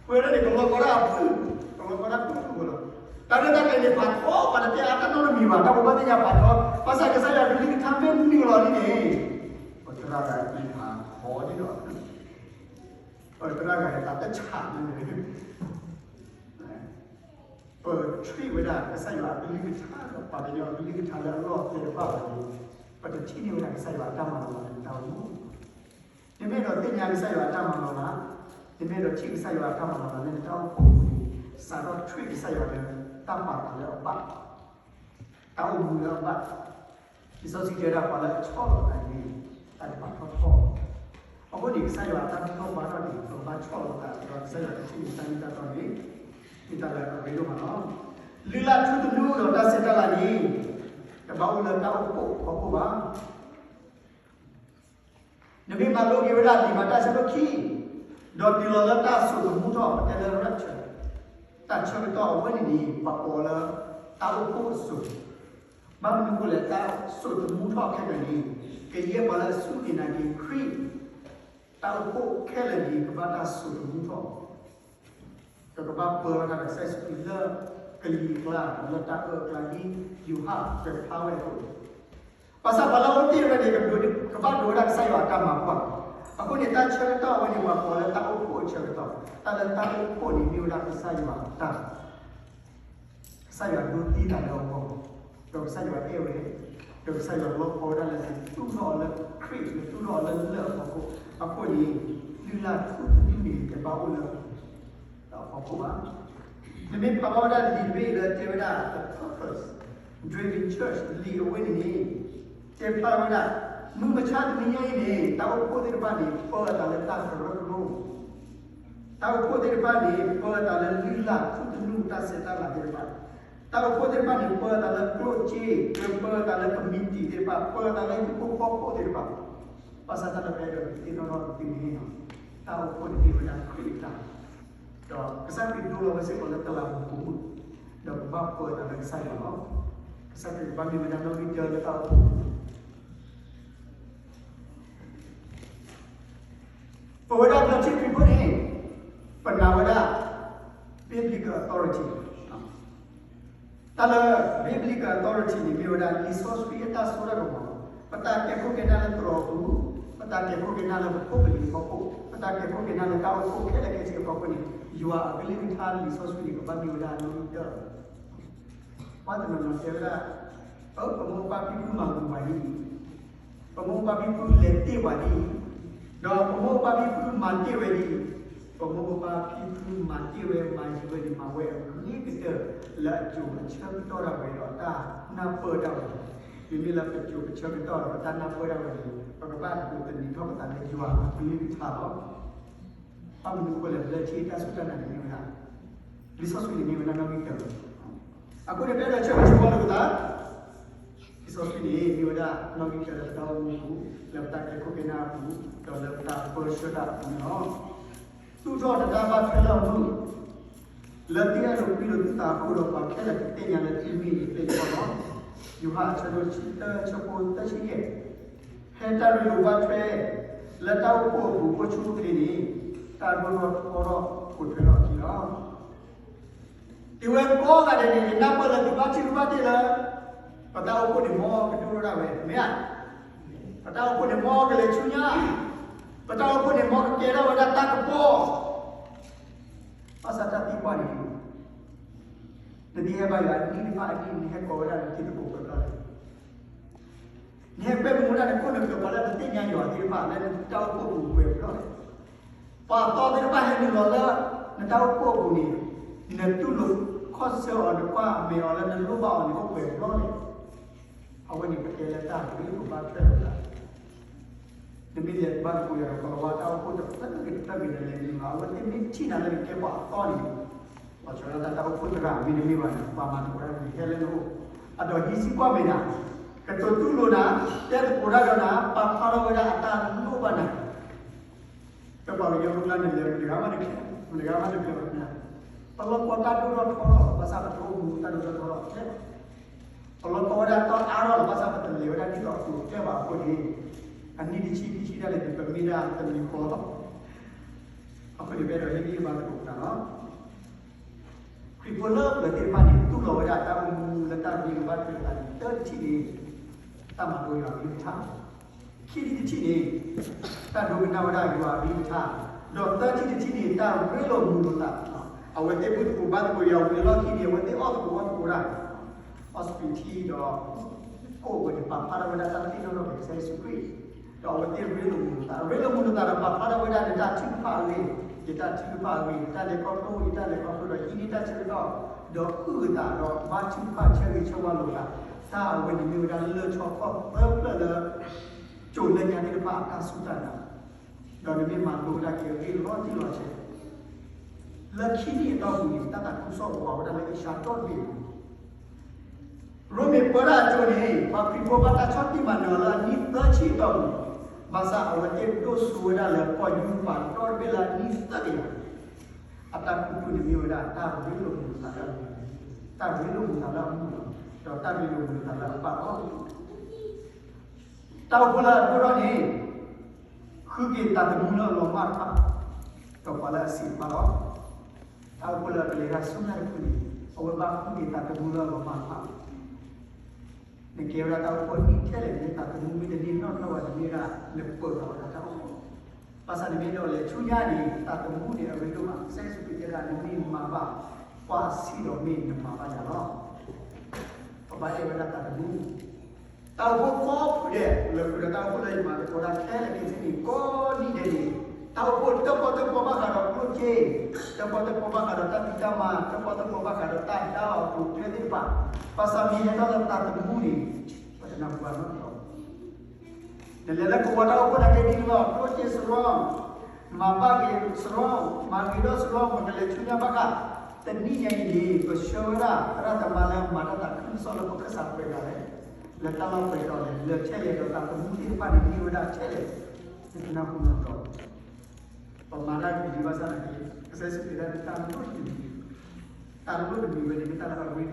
ပဝဲဒၣ်န့ၣ် ကလီၤကီဒၣ်အဖုၣ်, ကလီၤကီဒၣ်ဖုၣ်ဖုၣ်လီၤ. တၢ်ရဲၣ်တၢ်ကျဲၤန့ၣ် ဖးထီ ပှၤတတဲအါတၢ်နီတမံၤဘၣ်, တၢ်ဘိးဘၣ်သ့ၣ်ညါဖးထီ, ဘၣ်ဆၣ်ကစၢ်ယွၤကလုၢ်ကထါမ့ၢ်နုာ်လီၤန့ၣ်, ပသရၣ်ဂၤအံၤဖးထီဒ်ဒီး, ပသရၣ်ဂၤအံၤသးတဆးန့ၣ်, ပtreatဝဲဒၣ်ကစၢ်ယွၤအကလုၢ်ကထါဒီး ပှၤကညီအကလုၢ်ကထါလၢအလီၢ်ကျဲတဘၣ်ဘၣ်န့ၣ်, ပတထံၣ်န့ၢ်ဝဲဒၣ်ကစၢ်ယွၤအတၢ်မၤလီၤလးလၢနတၢ်အိၣ်မူ နမ့ၢ်အဲၣ်ဒိးသ့ၣ်ညါကစၢ်ယွၤအတၢ်မၤလီၤလး, နမ့ၢ်အဲၣ်ဒိးထံၣ်ကစၢ်ယွၤအတၢ်မၤလီၤလးလၢနတၢ်အိၣ်ဖှိၣ်အပူၤန့ၣ်, စးထီၣ်treatကစၢ်ယွၤလၢတၢ်ပာ်သးလၢအဘၣ်, တၢ်အိၣ်မူလၢအဘၣ်. လံာ်စီဆှံတဲဝဲဒၣ်ပှၤလၢအဆီၣ်လီၤသးန့ၣ် တၢ်ကပာ်ထီၣ်ထီၣ်. အဃိန့ၣ် ကစၢ်ယွၤအတၢ်ဘူၣ်ထီၣ်ဘါထီၣ်န့ၣ် ပကဘၣ်ဆီၣ်လီၤသးဒီးကစၢ်ယွၤကထံၣ်န့ၢ်တၢ်မ့ၢ်တၢ်တီန့ၣ် မ့ၢ်တၢ်လၢအရ့ဒိၣ်မးလီၤ. လုၢ်လၢ်ထူသနူဒီးတၢ်ဆဲးတၢ်လၤန့ၣ် တဘၣ်အိၣ်လၢတၢ်အိၣ်ဖှိၣ်အဖီခိၣ်ဘၣ်. နမ့ၢ်မၤလိက့ၤဝဲဒၣ်လံာ်မၤတၢ်အဆၢဒိၣ်ခံ, ဒီးတုၤလီၤလၢတၢ်စိာ်သမူထီၣ် ပတဲလၢ rapture တၢ်ဆၢကတီၢ်အဝဲန့ၣ်န့ၣ် ပှၤကိးလၢတၢ်အိၣ်ဖှိၣ်အစိၤ, ဘၣ်မနုၤအဃိလဲၣ် တၢ်စိာ်သမူထီၣ်ခဲလၢာ်န့ၣ် ကယဲၢ်ပှၤလၢအစူၢ်က့ၤနာ်က့ၤခရံာ်, တၢ်အိၣ်ဖှိၣ်ခဲလၢာ်န့ၣ် ကဘၣ်တၢ်စိာ်သမူထီၣ် ဒီးကဘၣ်ပၢဝဲဒၣ်ဒီးကစၢ်ယ့ၣ်ၡူးခရံာ်လၢ ကလံၤအကျါ လၢတၢ်အၢၣ်အကျါ ဒ်ယိၤဟၣ်ကွဲးဖျါဝဲအသိး, ဘၣ်ဆၣ်ပှၤလၢအအိၣ်တ့ၢ်ဝဲန့ၣ် ကဘၣ်ဒိးဝဲဒၣ်ကစၢ်ယွၤအတၢ်မၤပှၢ်. အဃိန့ၣ် တၢ်ဆၢကတီၢ်အဝဲန့ၣ် ပှၤကိးလၢတၢ်အိၣ်ဖှိၣ်အဆၢကတီၢ်, တၢ်လၢတၢ်အိၣ်ဖှိၣ်န့ၣ် မ့ၢ်ဝဲဒၣ်ကစၢ်ယွၤအတၢ် ကစၢ်ယွၤဒိးသံသးလၢအဂီၢ်, ဒီးကစၢ်ယွၤအဲၣ်ဝဲ, ဒီးကစၢ်ယွၤလီၤပှီၢ်ဝဲဒၣ်လၢ နသူၣ်ထီၣ်အီၤလၢခရံာ်, နသူၣ်ထီၣ်အီၤလၢလၢၢ်အဖီခိၣ်, အဃိန့ၣ် လုၢ်လၢ်ထူသနူန့ၣ် တဘၣ်အိၣ်လၢ အဖီခိၣ်ဘၣ်. နမ့ၢ်ဖးဝဲဒၣ်လံာ်တဘ့ၣ်လၢတဲဝဲဒၣ် The Purpose Driven Church လံာ်အဝဲန့ၣ်န့ၣ် တဲဖျါဝဲဒၣ် မုၢ်မဆါတနံၤညါအံၤန့ၣ် တၢ်အိၣ်ဖှိၣ်သ့ၣ်တဖၣ်န့ၣ် ပၢအသးလၢတၢ်ကရၢကရိ, တၢ်အိၣ်ဖှိၣ်သ့ၣ်တဖၣ်န့ၣ် ပၢအသးလၢလုၢ်လၢ်ထူသနူတၢ်ဆဲးတၢ်လၤသ့ၣ်တဖၣ်, တၢ်အိၣ်ဖှိၣ်သ့ၣ်တဖၣ်န့ၣ် ပၢအသးလၢကျိၣ်စ့, ပၢအသးလၢ committee သ့ၣ်တဖၣ်, ပၢအသးလၢဟံၣ်ဖိဃီဖိသ့ၣ်တဖၣ်, ဘၣ်ဆၣ်တၢ်လၢပအဲၣ်ဒိးသ့ၣ်နီၣ်ထီၣ်ကသ့န့ၣ် တၢ်အိၣ်ဖှိၣ်န့ၣ်မ့ၢ်ဝဲဒၣ်ခရံာ်အတၢ် ဒီးကစၢ်ခရံာ်ဒိလီၤဝဲစ့ၢ်ကီးလၢတလးမူပူၤ, ဒီးပဘၣ်ပၢအသးလၢကစၢ်ယွၤလီၤ. ကစၢ်ခရံာ်ကဘၣ်မ့ၢ်ဝဲဒၣ်နီၣ်ဂံၢ်တၢလၢတၢ်အိၣ်ဖှိၣ်ပူၤ, ပဝဲဒၣ်ပျၢၤထံခရံာ်ဖိန့ၣ် ပနာ်ဝဲဒၣ် biblical authority တၢ်လၢ biblical authority န့ၣ် မ့ၢ်ဝဲဒၣ် လံာ်စီဆှံအတၢ်စိတၢ်ကမီၤ, ပတၢ်ကဲခိၣ်ကဲနၢ်လၢသရိာ်ပူၤ, ပတၢ်ကဲခိၣ်ကဲနၢ်လၢပဖိပလံၤအဖီခိၣ်, ပတၢ်ကဲခိၣ်ကဲနၢ်လၢတၢ်အိၣ်ဖှိၣ်ခဲလၢာ်ခဲဆ့အဖီခိၣ်န့ၣ် ယွၤအကလုၢ်ကထါလံာ်စီဆှံန့ၣ် ကဘၣ်မ့ၢ်ဝဲဒၣ်နီၣ်ဂံၢ်တၢ ပှၤတနီၤနီၤတဲဝဲဒၣ်, အၢ ပမိၢ်ပပၢ်ဖံဖုမၤဂ့ၤပှၤဒ်အံၤ, ပမိၢ်ပပၢ်ဖံဖုလဲၤတ့ၢ်ပှၤဒ်အံၤ, ဒီးပမိၢ်ပပၢ်ဖံဖုမၤတ့ၢ်ဝဲဒ်အံၤ, ပမိၢ်ပပၢ်ဖံဖုမၤတ့ၢ်ဝဲ မၤယံၤဝဲန့ၣ် မၤဝဲအဂ့ၤကတၢၢ် လၢအစိၤအဆၢကတီၢ်ဒၣ်ဝဲဒီးတၢ်နၢ်ပၢၢ်ဒၣ်ဝဲ, မ့မ့ၢ်လၢပစိၤပဆၢကတီၢ်ဒီးပတၢ်နၢ်ပၢၢ်ဒၣ်ဝဲန့ၣ် ပကဘၣ်ဒိးသန့ၤထီၣ်ပသးလၢယွၤအကလုၢ်ကထါလီၤ. ဘၣ်မနုၤအဃိလဲၣ်, လၢခံတၢ်စူၢ်တၢ်နာ်န့ၣ်မ့ၢ်ဝဲဒၣ် လံာ်စီဆှံန့ၣ်မ့ၢ်ဝဲဒၣ်နီၣ်ဂံၢ်တၢ, အဃိန့ၣ် ပအဲၣ်ဒိးဆၢဂ့ၤဆၢဝါလိာ်ပသး, လံာ်စီဆှံန့ၣ် မ့ၢ်ဝဲဒၣ်နီၣ်ဂံၢ်တၢလၢပတၢ်အိၣ်မူအပူၤ, လၢပတၢ်ကဲခိၣ်ကဲနၢ်အပူၤ, ဒီးလၢပတၢ်ပၢဆှၢတၢ်အပူၤန့ၣ်လီၤ. သူၣ်ထီၣ်တဒါဘၣ်ထွဲလၢအမုၢ် လၢသုအဲၣ်ဒိးပှံဒိးသုသးအဃိဒီး ပှၤခဲလၢာ်ကသ့ၣ်ညါလၢသုမ့ၢ်ယသ့ၣ်ညါလီၤ. ယိၤဟၣ်အဆၢဒိၣ်တဆံတၢ ဆၢဖိသၢဆံယဲၢ်, ဖဲတၢ်ရ့လိာ်ဘၣ်ထွဲ လၢတၢ်အိၣ်ဖှိၣ်အပူၤအိၣ်ဆူၣ်အိၣ်ချ့န့ၣ် တၢ်ဒိၣ်ထီၣ်ထီထီၣ်ပိာ်ထွဲထီၣ်အခံလီၤ. တုၤဝဲကိးဂၤဒဲးန့ၣ် ယနၢ်ပၢၢ်လၢသုဘၣ်ထံၣ်ဘၣ်တ့ၢ်လၢ ပတၢ်အိၣ်ဖှိၣ်န့ၣ် မ်ကဒိၣ်ထီၣ်ဒၣ်ဝဲ မ့ၢ်ဧါ. ပတၢ်အိၣ်ဖှိၣ်န့ၣ် မ်ကလဲၤဆူညါ, ပတၢ်အိၣ်ဖှိၣ်န့ၣ် မ်ကကဲထီၣ်ဝဲဒၣ်တၢ်ကပီၤ, ဘၣ်ဆၣ်တၢ်သံကွၢ်န့ၣ် နမ့ၢ်ဟဲဘါယွၤအနံၣ်တဖၣ်အနံၣ် နဟဲကိးဝဲဒၣ်နတံၤသကိးပှဲၤကျီလဲၣ်. နဟဲကွဲမုာ်ဝဲဒၣ်နခိၣ်နဃၢၤ ပှၤလၢတသ့ၣ်ညါယွၤသ့ၣ်တဖၣ် လၢနတၢ်အိၣ်ဖှိၣ်ပူၤပှဲၤကျီလဲၣ်. ပှၤအသီသ့ၣ်တဖၣ်ဟဲနုာ်လီၤလၢ နတၢ်အိၣ်ဖှိၣ်အပူၤန့ၣ် နတူၢ်လိာ်ခီၣ်ဆၢအီၤ နကွၢ်မဲာ်အီၤလၢနလိၣ်ဘၣ်အီၤန့ၣ် အိၣ်ပှဲၤကျီလဲၣ်. အဝဲန့ၣ်ပတဲလၢတၢ်ဂ့ၤ ပဘၣ်ထွဲလိာ်သး နမ့ၢ်လဲၤဘါသကိးယွၤဒီး ကလီၤဝါတၢ်အိၣ်ဖှိၣ်တဖျၢၣ်ဂ့ၤတဖျၢၣ်ဂ့ၤဒီး လဲၤနုာ်လီၤ အဝဲသ့ၣ်မ့ၢ်ထံၣ်နၤလၢနကဲပှၤအသီန့ၣ် လီၤဆီဒၣ်တၢ် တၢ်အိၣ်ဖှိၣ်သရၣ်မ့တမ့ၢ်ဘၣ်န့ၣ် ပှၤမၤသကိးတၢ်န့ၣ် ဟဲလၢနအိၣ် အဒီးဟံးစံးကွၢ်မဲာ်နၤ, ကတိၤတူၢ်လိာ်နၤ, တဲသကိးတၢ်ဒီးနၤ, ပာ်ဖျါထီၣ်ဝဲဒၣ်အတၢ်လိၣ်ဘၣ်နၤ ပပှၤကညီဖိကျါန့ၣ်လဲၤ မတဂၤမးတကျဲ, မတဂၤမးတကျဲဘၣ်, ပလီၢ်ကီတၢ်ဒိၣ်ထီၣ်ထီထီၣ် ဘၣ်ဆၣ်ပတအိၣ်မူတၢ်ဒိၣ်ထီၣ်ထီထီၣ်ကျဲဘၣ်, ပလီၢ်ကီဝဲဒၣ်တၢ်အါထီၣ်လီၤ ဘၣ်ဆၣ်ပတလဲၤဝဲဒၣ်ဒ်သိးအကျဲဘၣ်အဃိန့ၣ်, အနံၣ်တဆံခံဆံဒၣ်လဲာ်န့ၣ် ပမ့ၢ်ဒၣ်တမံၤဃီလီၤ. အဃိန့ၣ် ပအဲၣ်ဒိးဟ့ၣ်ဂံၢ်ဟ့ၣ်ဘါသကိးပသးလီၤ. ခရံာ်ဖိလၢပျၢၤသ့ၣ်တဖၣ်န့ၣ် တူၢ်လိာ်ဝဲဒၣ်တၢ်အိၣ်မူလၢတၢ်ဂ့ၤကဘၣ်ထွဲသးန့ၣ် တၢတထံၣ်န့ၣ် တၢ်မၤလိယွၤအကလုၢ်ကထါ, ခံထံၣ်တထံၣ်န့ၣ် တၢ်ဒိကနၣ်ဝဲဒၣ်ယွၤအကလုၢ်ကထါ, ဒီးသၢထံၣ်တထံၣ်န့ၣ် တၢ်ရ့လိာ်မုာ်လိာ်သး, အဝဲသ့ၣ်ဘူၣ်သကိးဘါသကိးယွၤဝံၤအလီၢ်ခံန့ၣ် အဝဲသ့ၣ်အီၣ်သကိးအီသကိးတၢ် အီစပံးထံဒီး ကိၣ်ဝဲန့ၣ် ပာ်ဖျါထီၣ်ဝဲဒၣ်တၢ်သ့ၣ်နီၣ်ထီၣ်က့ၤကစၢ်ယ့ၣ်ၡူးခရံာ်, ဒီးအဝဲသ့ၣ်ရ့လိာ်မုာ်လိာ်သး, ရ့လိာ်မုာ်လိာ်သးဒီး ပာ်ဖျါထီၣ်ဝဲဒၣ်နတၢ်ထုကဖၣ်အဂ့ၢ်, ယတၢ်ထုကဖၣ်အဂ့ၢ်, ယတၢ်လဲၤခီဖျိ, ယတၢ်လဲၤခီဖျိဒီးဟံးန့ၢ်တၢ်ဆၢကတီၢ်, ဒီးအုၣ်အသးဒီးဘါထုကဖၣ်ဆၢဂ့ၤဆၢဝါလိာ်သး, တၢ်အဝဲန့ၣ်မ့ၢ်ဝဲဒၣ်လၢၢ်ဆီဖီၣ်သၢဖျၢၣ်လၢ ကၠိၤလၢညါသ့ၣ်တဖၣ်အတၢ်စူၢ်တၢ်နာ် ဒီးနမ့ၢ်မၤလိဝဲဒၣ်က့ၤအဂ့ၢ်လီၤတံၢ်လီၤဆဲး, လၢခံနံၣ်အတီၢ်ပူၤန့ၣ် တၢ်သးခုကစီၣ်အိၣ်ဝဲဒၣ်လၢအ့ၡါတီၢ်တဘ့ၣ်န့ၣ်, ရိမ့ၤပၢတၢ်အကၠိန့ၣ် ပှၤခရံာ်ဖိဘၣ်တၢ်ဆီၣ်တံၢ်မၤနၢၤအီၤလၢအနံၣ်သၢဆံအတီၢ်ပူၤ, ဘၣ်ဆၣ်အဝဲသ့ၣ်ဒိၣ်စိဝဲဒၣ်လၢကီၢ်ယူရပၤတီၢ်တဘ့ၣ်လၢအနံၣ်သၢကယၤ, အတၢ်ခူသူၣ်န့ၣ်မ့ၢ်ဝဲဒၣ်တၢ်ရ့လိာ်မုာ်လိာ်သးလၢအမူ, တၢ်ရ့လိာ်မုာ်သးလၢအမူလီၤ, ဒီးတၢ်ရ့လိာ်မုာ်လိာ်သးလၢအပၢ်လီၤ. တၢ်အိၣ်ဖှိၣ်လၢအဒိၣ်ထီၣ်န့ၣ် ဃုက့ၤသးသမူလၢအလီၤမၢ်တဖၣ်, ဒီးပှၤလၢအဆံးတဖၣ်လီၤ. တၢ်အိၣ်ဖှိၣ်လၢအကလဲၤတၢ်ဆူညါတဖုန့ၣ် အဝဲဘၣ်ဃုက့ၤသးသမူလၢအလီၤမၢ်တဖၣ်လီၤ. နကဲဝဲဒၣ်တၢ်အိၣ်ဖှိၣ်နံၣ်ထဲလဲၣ်န့ၣ် သးသမူမ့ၢ်တန့ၢ်နီၣ်ထီၣ်ဘၣ်န့ၣ် မ့ၢ်ဝဲဒၣ်နပၢၤထီၣ်ဝဲဒၣ်တၢ်အိၣ်ဖှိၣ်. ဘၣ်ဆၣ်နမ့ၢ်ဒိးလဲၤဆူညါန့ၣ် သးသမူန့ၣ်အရ့ဒိၣ်မး, ကစၢ်ယ့ၣ်ၡူးခရံာ်တဲဒၣ် နမ့ၢ်မၤဘၣ်ပှၤအဆံးဒီးမ့ၢ်နမၤဘၣ်ယၤလီၤ. ပဘၣ်အဲၣ်ဝဲဒၣ်သးသမူ တၢ်အိၣ်ဖှိၣ်ကိးဖုဒဲး လၢဃုာ်ဒီးတၢ်အိၣ်ဖှိၣ်လၢယမၤသကိးတၢ်ခဲလၢာ်ခဲဆ့န့ၣ် ကိးနံၣ်ဒဲးန့ၣ် တၢ်အိၣ်ဖှိၣ်တၢၣ်ပီၣ်တၢၣ်ပီဘၣ်ဃးဒီးကျိၣ်စ့, တၢၣ်ပီၣ်တၢၣ်ပီဘၣ်ဃးဒီးတၢ်ဖံးတၢ်မၤ, တၢၣ်ပီၣ်တၢၣ်ပီဘၣ်ဃးဒီးတၢ်အုၣ်အသးအကျိၤအကျဲသ့ၣ်တဖၣ်, ဘၣ်ဆၣ်မ့ၢ်ဟဲထီၣ်လၢသးသမူန့ၣ် ပတနၢ်ဟူဘၣ်နီတဘျီ နလဲၤလၢကဝီၤတၢ်အိၣ်ဖှိၣ်နာ်က့ဒ်န့ၣ်လီၤ, ကျိၣ်စ့စရီ, မၤဘၣ်က့ၤစရီ, မၤဂ့ၤထီၣ်စရီ, မ့ၢ်ကလဲၤဆူညါဘၣ်ဃး, တနံၣ်ညါအံၤန့ၣ် ပဆှၢဝဲဒၣ်သရၣ်သမါလၢမၤတၢ်သးခုကစီၣ်လၢပကစၢ်ပှဲၤဂၤလဲၣ်, လၢတၢ်လီၢ်ပှဲၤတီၤလဲၣ်, လၢထဲလဲၣ်ဒီးသးသမူသ့ၣ်တဖၣ်န့ၣ် မ့ၢ်ဝဲဒၣ်ထဲလဲၣ်, နကနၢ်ဟူနီတဘျီ ပမၤတၢ်ဂ့ၤဒံးဘၣ်ဆၣ်နာ်က့, ကစၢ်ယ့ၣ်ၡူးခရံာ်တဲဒၣ်တၢ်လိၣ်တမံၤ, တၢ်လိၣ်တမံၤဝဲန့ၣ် မ့ၢ်တၢ်လၢအရ့ဒိၣ်ကတၢၢ် လၢပက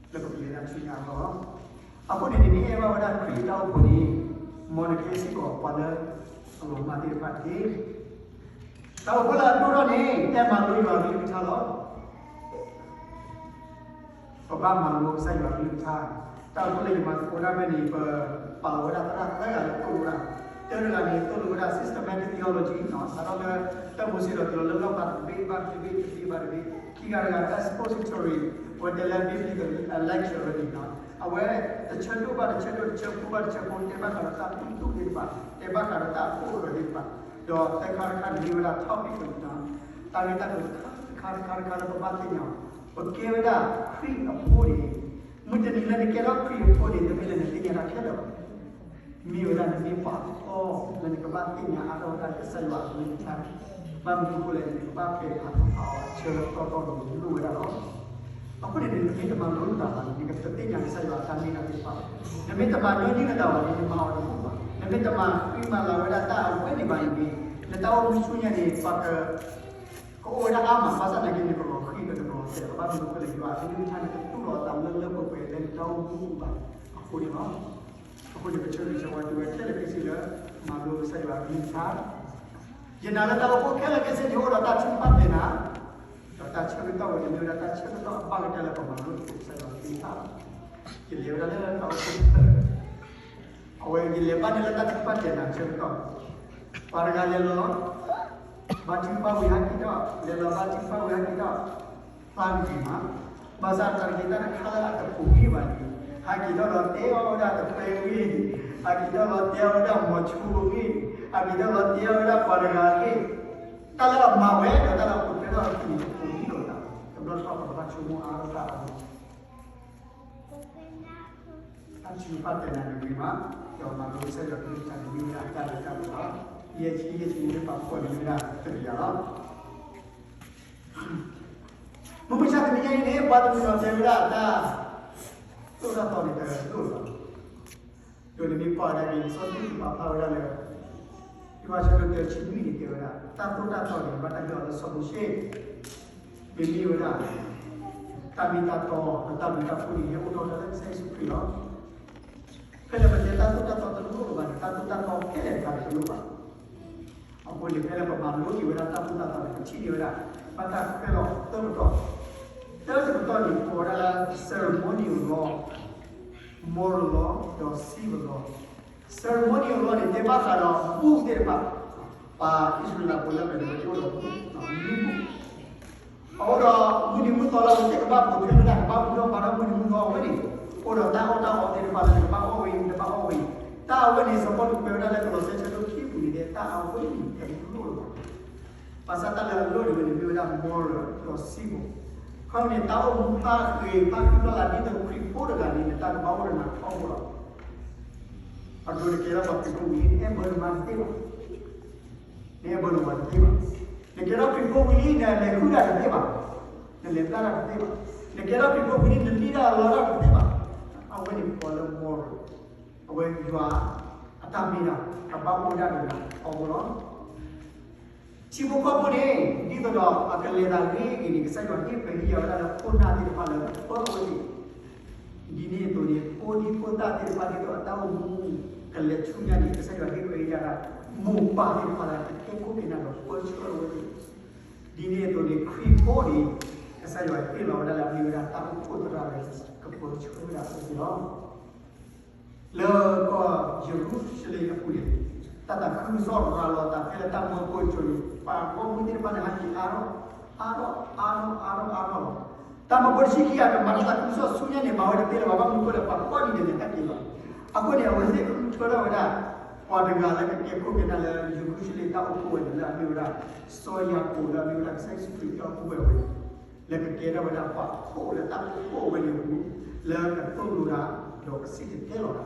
လဲၤတၢ်ဆူညါအဂီၢ်လီၤ. အဃိန့ၣ်န့ၣ် မ့ၢ်အဲၣ်ဘၣ်ဝဲဒၣ်ခရံာ်တၢ်အိၣ်ဖှိၣ်န့ၣ်, မ်နကဟဲစ့ၢ်ကီးပှၤလၢအလီၤမၢ်သ့ၣ်တဖၣ်တက့ၢ်. တၢ်အိၣ်ဖှိၣ်လၢအဒိၣ်ထီၣ်န့ၣ် အဲၣ်မၤလိယွၤအကလုၢ်ကထါလီၤ. ပဘၣ်မၤလိကစၢ်ယွၤအကလုၢ်ကထါ, တၢ်အိၣ်ဖှိၣ်လၢယမၤသကိးတၢ်ဖဲန့ၣ် ပပာ်လီၤဝဲဒၣ်သရၣ်သၢဂၤလၢသိၣ်လိဝဲဒၣ်, တၢတဂၤန့ၣ် သိၣ်လိဝဲဒၣ် systematic theology စးထီၣ်လၢ တၢ်မိၤၡ့ဒီးတုၤလီၤလၢလီၣ်ဖျါတဘ့ၣ်ဘၣ်တဘ့ၣ် တဘ့ၣ်ဘၣ်တဘ့ၣ်, ခံဂၤတဂၤ expository အဝဲတဲလၢ biblical lecture ဝဲန့ၣ်လီၤ. အဝဲတဆၢဒိၣ်ဘၣ်တဆၢဒိၣ် တဆၢဖိဘၣ်တဆၢဖိ တဲဘၣ်ဃးဒီးတၢ်ဖံးသူၣ်သ့ၣ်တဖၣ်, တဲဘၣ်ဃးဒီးတၢ်အိၣ်အၢသ့ၣ်တဖၣ်, ဒီးသၢခါတခါန့ၣ်မ့ၢ်ဝဲဒၣ် topic လီၤ. တၢ်ဂ့ၢ်တၢ်ကျိၤတခါတခါတခါတခါလၢပဘၣ်သ့ၣ်ညါအီၤ, ပကဲဝဲဒၣ်ခရံာ်အဖိန့ၣ်, မုၢ်တနံၤလၢနကဲထီၣ်ခရံာ်အဖိန့ၣ် တမ့ၢ်လၢနသ့ၣ်ညါတၢ်ခဲလၢာ်ဘၣ်. မ့ၢ်ဝဲဒၣ်နမ့ၢ်ပှၤအသီလၢနကဘၣ်သ့ၣ်ညါအါထီၣ်ဝဲဒၣ်ကစၢ်ယွၤအကလုၢ်ကထါ, ဘၣ်မနုၤအဃိလဲၣ်န့ၣ် နကဘၣ်ဖဲးဖးထီၣ်ဖးထီၣ်အဆၢကတီၢ်လိၣ်ဝဲဒၣ်လီၤ. အဃိန့ၣ်န့ၣ် နမ့ၢ်တမၤလိနသးဘၣ်န့ၣ် နကတသ့ၣ်ညါကစၢ်ယွၤအတၢ်မ့ၢ်တၢ်တီသ့ၣ်တဖၣ်ဘၣ်. နမ့ၢ်တမၤလိနသးဘၣ်န့ၣ် နမၤအီၤတမုာ်ဘၣ်. နမ့ၢ်တမၤဃံမၤလၤဝဲဒၣ်တၢ်အဝဲန့ၣ်ဘၣ်န့ၣ်န့ၣ် နတၢ်အိၣ်မူဆူညါန့ၣ် ပှၤက ကအိၣ်ဝဲဒၣ်အါမး ဘၣ်ဆၣ်သနာ်က့ နကလီၤဃံၤဒီးနကလီၤစဲးလီၤ. ဘၣ်မနုၤအဃိလဲၣ် ယွၤအကလုၢ်ကထါန့ၣ် ကတူၢ်လိာ်အသးလၢလၢပှဲၤပှဲၤလၢနတၢ်အိၣ်မူအပူၤဘၣ်. အဃိန့ၣ်လီၤ. အဃိန့ၣ် ပဆၢဂ့ၤဆၢဝါသုဝဲခဲလၢာ်ခဲဆ့လၢ မၤလိကစၢ်ယွၤအကလုၢ်ကထါ, ယနာ်လၢတၢ်အိၣ်ဖှိၣ်ခဲလၢာ်ခဲဆ့န့ၣ် အိၣ်ဒီးတၢ်ထုကဖၣ်တဲနၤ, ဒီးတၢ်ဆၢကတီၢ်ဝဲန့ၣ်မ့ၢ်ဝဲဒၣ်တၢ်ဆၢကတီၢ်အဘၣ်ကတၢၢ်လၢပမၤလိသကိးကစၢ်ယွၤအကလုၢ်ကထါလီၤ. ယလဲၤဝဲဒၣ်လၢတၢ်အိၣ်ဖှိၣ်တဖျၢၣ် အဝဲယလဲၤဘၣ်န့ၣ်လၢတၢ်ထုကဖၣ်တဲနၤဆၢကတီၢ်, ပှၤတဂၤလဲၤလီၤ, ဘါထုကဖၣ်ဝံၤဟဲက့ၤထီၣ်, လဲၤလီၤဘါထုကဖၣ်ဝံၤဟဲက့ၤထီၣ်, သးဂ့ၤမး, ဘၣ်ဆၣ်တၢ်တဂ့ၤတၢ်တခါလၢအတပိာ်မုၣ်ဘၣ်န့ၣ်, ဟဲက့ၤထီၣ်လီၤတဲအီၤဝဲဒၣ်တဖျၢၣ်ဂ့ၢ်, ဟဲက့ၤထီၣ်လီၤတဲအီၤဝဲဒၣ်မိၤဆိအဂ့ၢ်, ဟဲက့ၤထီၣ်လီၤတဲအီၤဝဲဒၣ်ပှၤတဂၤအဂ့ၢ်, တၢ်လၢအမၤဝဲဒီးတၢ်လၢအပိာ်ထွဲထီၣ်အခံန့ၣ် တပိာ်မုၣ်လီၤသး, တဘျီတခီၣ်ပကဘၣ်ဆိကမိၣ်အါထီၣ်တၢ်အီၤ တၢ်ထုကဖၣ်တဲနၤတဂ့ၤမး, ဒီးမၤလိကစၢ်ယွၤကလုၢ်ကထါန့ၣ်မ့ၢ်ဝဲဒၣ်အတၢ်လၢတၢ်ပှဲၤလီၤ. ယဲၢ်ဆံယဲၢ်ဆံမ့ၢ်ပာ်ဖှိၣ်န့ၣ်မ့ၢ်ဝဲဒၣ်တကယၤလီၤ. မုၢ်မဆါတနံၤညါအံၤန့ၣ် ပှၤတနီၤနီၤတဲဝဲဒၣ်တၢ်သိၣ်တၢ်သီန့ၣ် တလိၣ်လၢၤဘၣ်. ဒီးနမ့ၢ်ကွၢ်ဝဲဒၣ်လံာ်စီဆှံပာ်ဖျါဝဲဒၣ်လၢ ယိၤဟၣ်အဆၢဒိၣ်တဆံနွံန့ၣ် တဲဝဲဒၣ် တၢ်သိၣ်တၢ်သီန့ၣ် ဘၣ်တၢ်ဟ့ၣ်အီၤလၢစီၤမိၤၡ့, မ့မ့ၢ်ဝဲဒၣ် တၢ်မ့ၢ်တၢ်တီဒီးတၢ်ဘျုးတၢ်ဖှိၣ်န့ၣ် ဟဲအိၣ်ထီၣ်ဝဲဒၣ်လၢကစၢ်ယ့ၣ်ၡူးခရံာ်လီၤ. ဖဲလၢပတဲတၢ်သိၣ်တၢ်သီတလိၣ်လၢၤဘၣ်န့ၣ် တၢ်သိၣ်တၢ်သီခဲလၢာ်တခါန့ၣ်တလိၣ်ဘၣ်. အဃိန့ၣ် ဖဲလၢပမၤလိက့ၤဝဲဒၣ်တၢ်သိၣ်တၢ်သီန့ၣ် ပထံၣ်န့ၢ်ဝဲဒၣ် ဘၣ်တၢ်ခွဲးလီၤသၢပတီၢ်, တၢတပတီၢ်န့ၣ် ကိးဝဲဒၣ်လၢ ceremonial law, moral law ဒီး civil law. Ceremonial law န့ၣ် တဲဘၣ်ဃးဒီးဘူၣ်သ့ၣ်တဖၣ်, ပှၤအံၣ်စရ့လးဖိလၢအပျဲၢ်န့ၣ် အဝဲသ့ၣ်အိၣ်ဒီးဘူၣ်, မ့ၣ်အူဘူၣ် အဃိဒီးမုၢ်နံၤမုၢ်သီလၢအဝဲသ့ၣ်ကဘၣ်ပိာ်ထွဲဝဲဒၣ် ကဘၣ်ဘူၣ်ထီၣ်ဘါထီၣ်မုၢ်နံၤမုၢ်သီအဝဲန့ၣ်, အိၣ်ဒီးတၢ်အီၣ်တၢ်အီသ့ၣ်တဖၣ်လၢနကဘၣ်အီၣ်ဝဲအံၤ နတဘၣ်အီၣ်ဝဲအံၤ, တၢ်အဝဲန့ၣ် စီၤပီလူးကွဲးဝဲဒၣ်လၢကလီးစဲဆၢဒိၣ်ခံပူၤန့ၣ် တၢ်အဝဲန့ၣ်တလိၣ်လၢၤဘၣ်. ဘၣ်ဆၣ်တၢ်လၢအလိၣ်န့ၣ်ဝဲန့ၣ်မ့ၢ်ဝဲဒၣ် moral ဒီး civil. ခီမ့ၢ်န့ၣ် တၢ်အိၣ်မူဖျါဃ့ၢ်ဖျါဃံဖျါလၤ ဒ်သိးခရံာ်ဖိတဂၤန့ၣ် နတၢ်ကဘၣ်အိၣ်ဒီးနၤထီဘိလီၤ. အဒိနကဲထီၣ်ပှၤခရံာ်ဖိဝံၤလံ နအဲၣ်ဘၢနမါတသ့ဘၣ်, နအဲၣ်ဘၢနဝၤတသ့ဘၣ်. နကဲထီၣ်ခရံာ်ဖိဝံၤလံ နလဲၤဃုတၢ်တသ့ဘၣ်, နလဲၤပျၢ်တၢ်တသ့ဘၣ်. နကဲထီၣ်ခရံာ်ဖိဝံၤလံ နလံၣ်တၢ်လီတၢ်တသ့ဘၣ်. အဝဲန့ၣ်ကိးလၢ moral, အဝဲယွၤအတၢ်မ့ၢ်တၢ် ကဘၣ်အိၣ်ဝဲဒၣ်ဒီးနၤထီဘိလီၤ. ထံဖိကီၢ်ဖိန့ၣ် ဒ်သိးဒီးအကလဲၤသးဂ့ၤဂ့ၤန့ၣ် ကစၢ်ယွၤဟ့ၣ်ပှဲၤဟ့ၣ်ယၤဝဲဒၣ်လၢခိၣ်နၢ်သ့ၣ်တဖၣ်လၢအပၢအဝဲသ့ၣ်, ဒ်န့ၣ်အသိးန့ၣ် ဖိဒံဖိသၣ်သ့ၣ်တဖၣ်ဒ်သိးအတၢ်အိၣ်မူကလဲၤဆူညါန့ၣ် ကစၢ်ယွၤဟ့ၣ်ပှဲၤဟ့ၣ်ယၤဒၣ် မိၢ်ပၢ်သ့ၣ်တဖၣ်လၢအကကဲခိၣ်ကဲနၢ်ဒီးပၢဆှၢအဝဲသ့ၣ်, ဒ်န့ၣ်အသိးန့ၣ် ခရံာ်ဖိန့ၣ် ကစၢ်ယွၤဟ့ၣ်လီၤဝဲဒၣ်လၢအမ့ၢ်ဝဲဒၣ်တၢ်အိၣ်ဖှိၣ်သရၣ်လၢ ကပၢဆှၢဝဲဒၣ်အဝဲသ့ၣ်လီၤ. လၢကီၢ်ယရူၤၡလ့ၣ်အပူၤန့ၣ်, တၢ်သးခုကစီၣ်ရၤလီၤအသးဖဲလၢတၢ်မၢဖိအစိၤန့ၣ်, ပှၤဂီၢ်မုၢ်သ့ၣ်တဖၣ်န့ၣ် ဟဲက့ၤအါထီၣ်, အါထီၣ်, အါထီၣ်, အါထီၣ်, အါထီၣ်လီၤ. တၢ်မၢဖိတဆံခံဂၤ ကမၤတၢ်သးခုကစီၣ်ဆူညါန့ၣ် မၤဝဲတသ့လၢၤဘၣ်, ဘၣ်မနုၤအဃိလဲၣ်, ပှၤကိးနံၤဒဲးန့ၣ် ဟဲက့ၤလီၤ. အဃိန့ၣ် အဝဲသ့ၣ်ဃုထၢထီၣ်ဝဲဒၣ် ပှၤတဂၤလၢကကဲခိၣ်ကဲနၢ်လၢယရူၤၡလ့ၣ်တၢ်အိၣ်ဖှိၣ်ဝဲန့ၣ် လၢအမ့ၢ်ဝဲဒၣ် စီၤယၤကိာ် လၢအမ့ၢ်ဝဲဒၣ်ကစၢ်ယ့ၣ်ၡူးခရံာ်အတၢ်အိၣ်ဖှိၣ်ဝဲအဝဲန့ၣ်, လၢကကဲထီၣ်ဝဲဒၣ်ပှၤခိၣ်လၢတၢ်အိၣ်ဖှိၣ်အဝဲန့ၣ်အပူၤ, လၢကသိၣ်လိတၢ်, ဒီးကစံၣ်တဲၤတဲလီၤ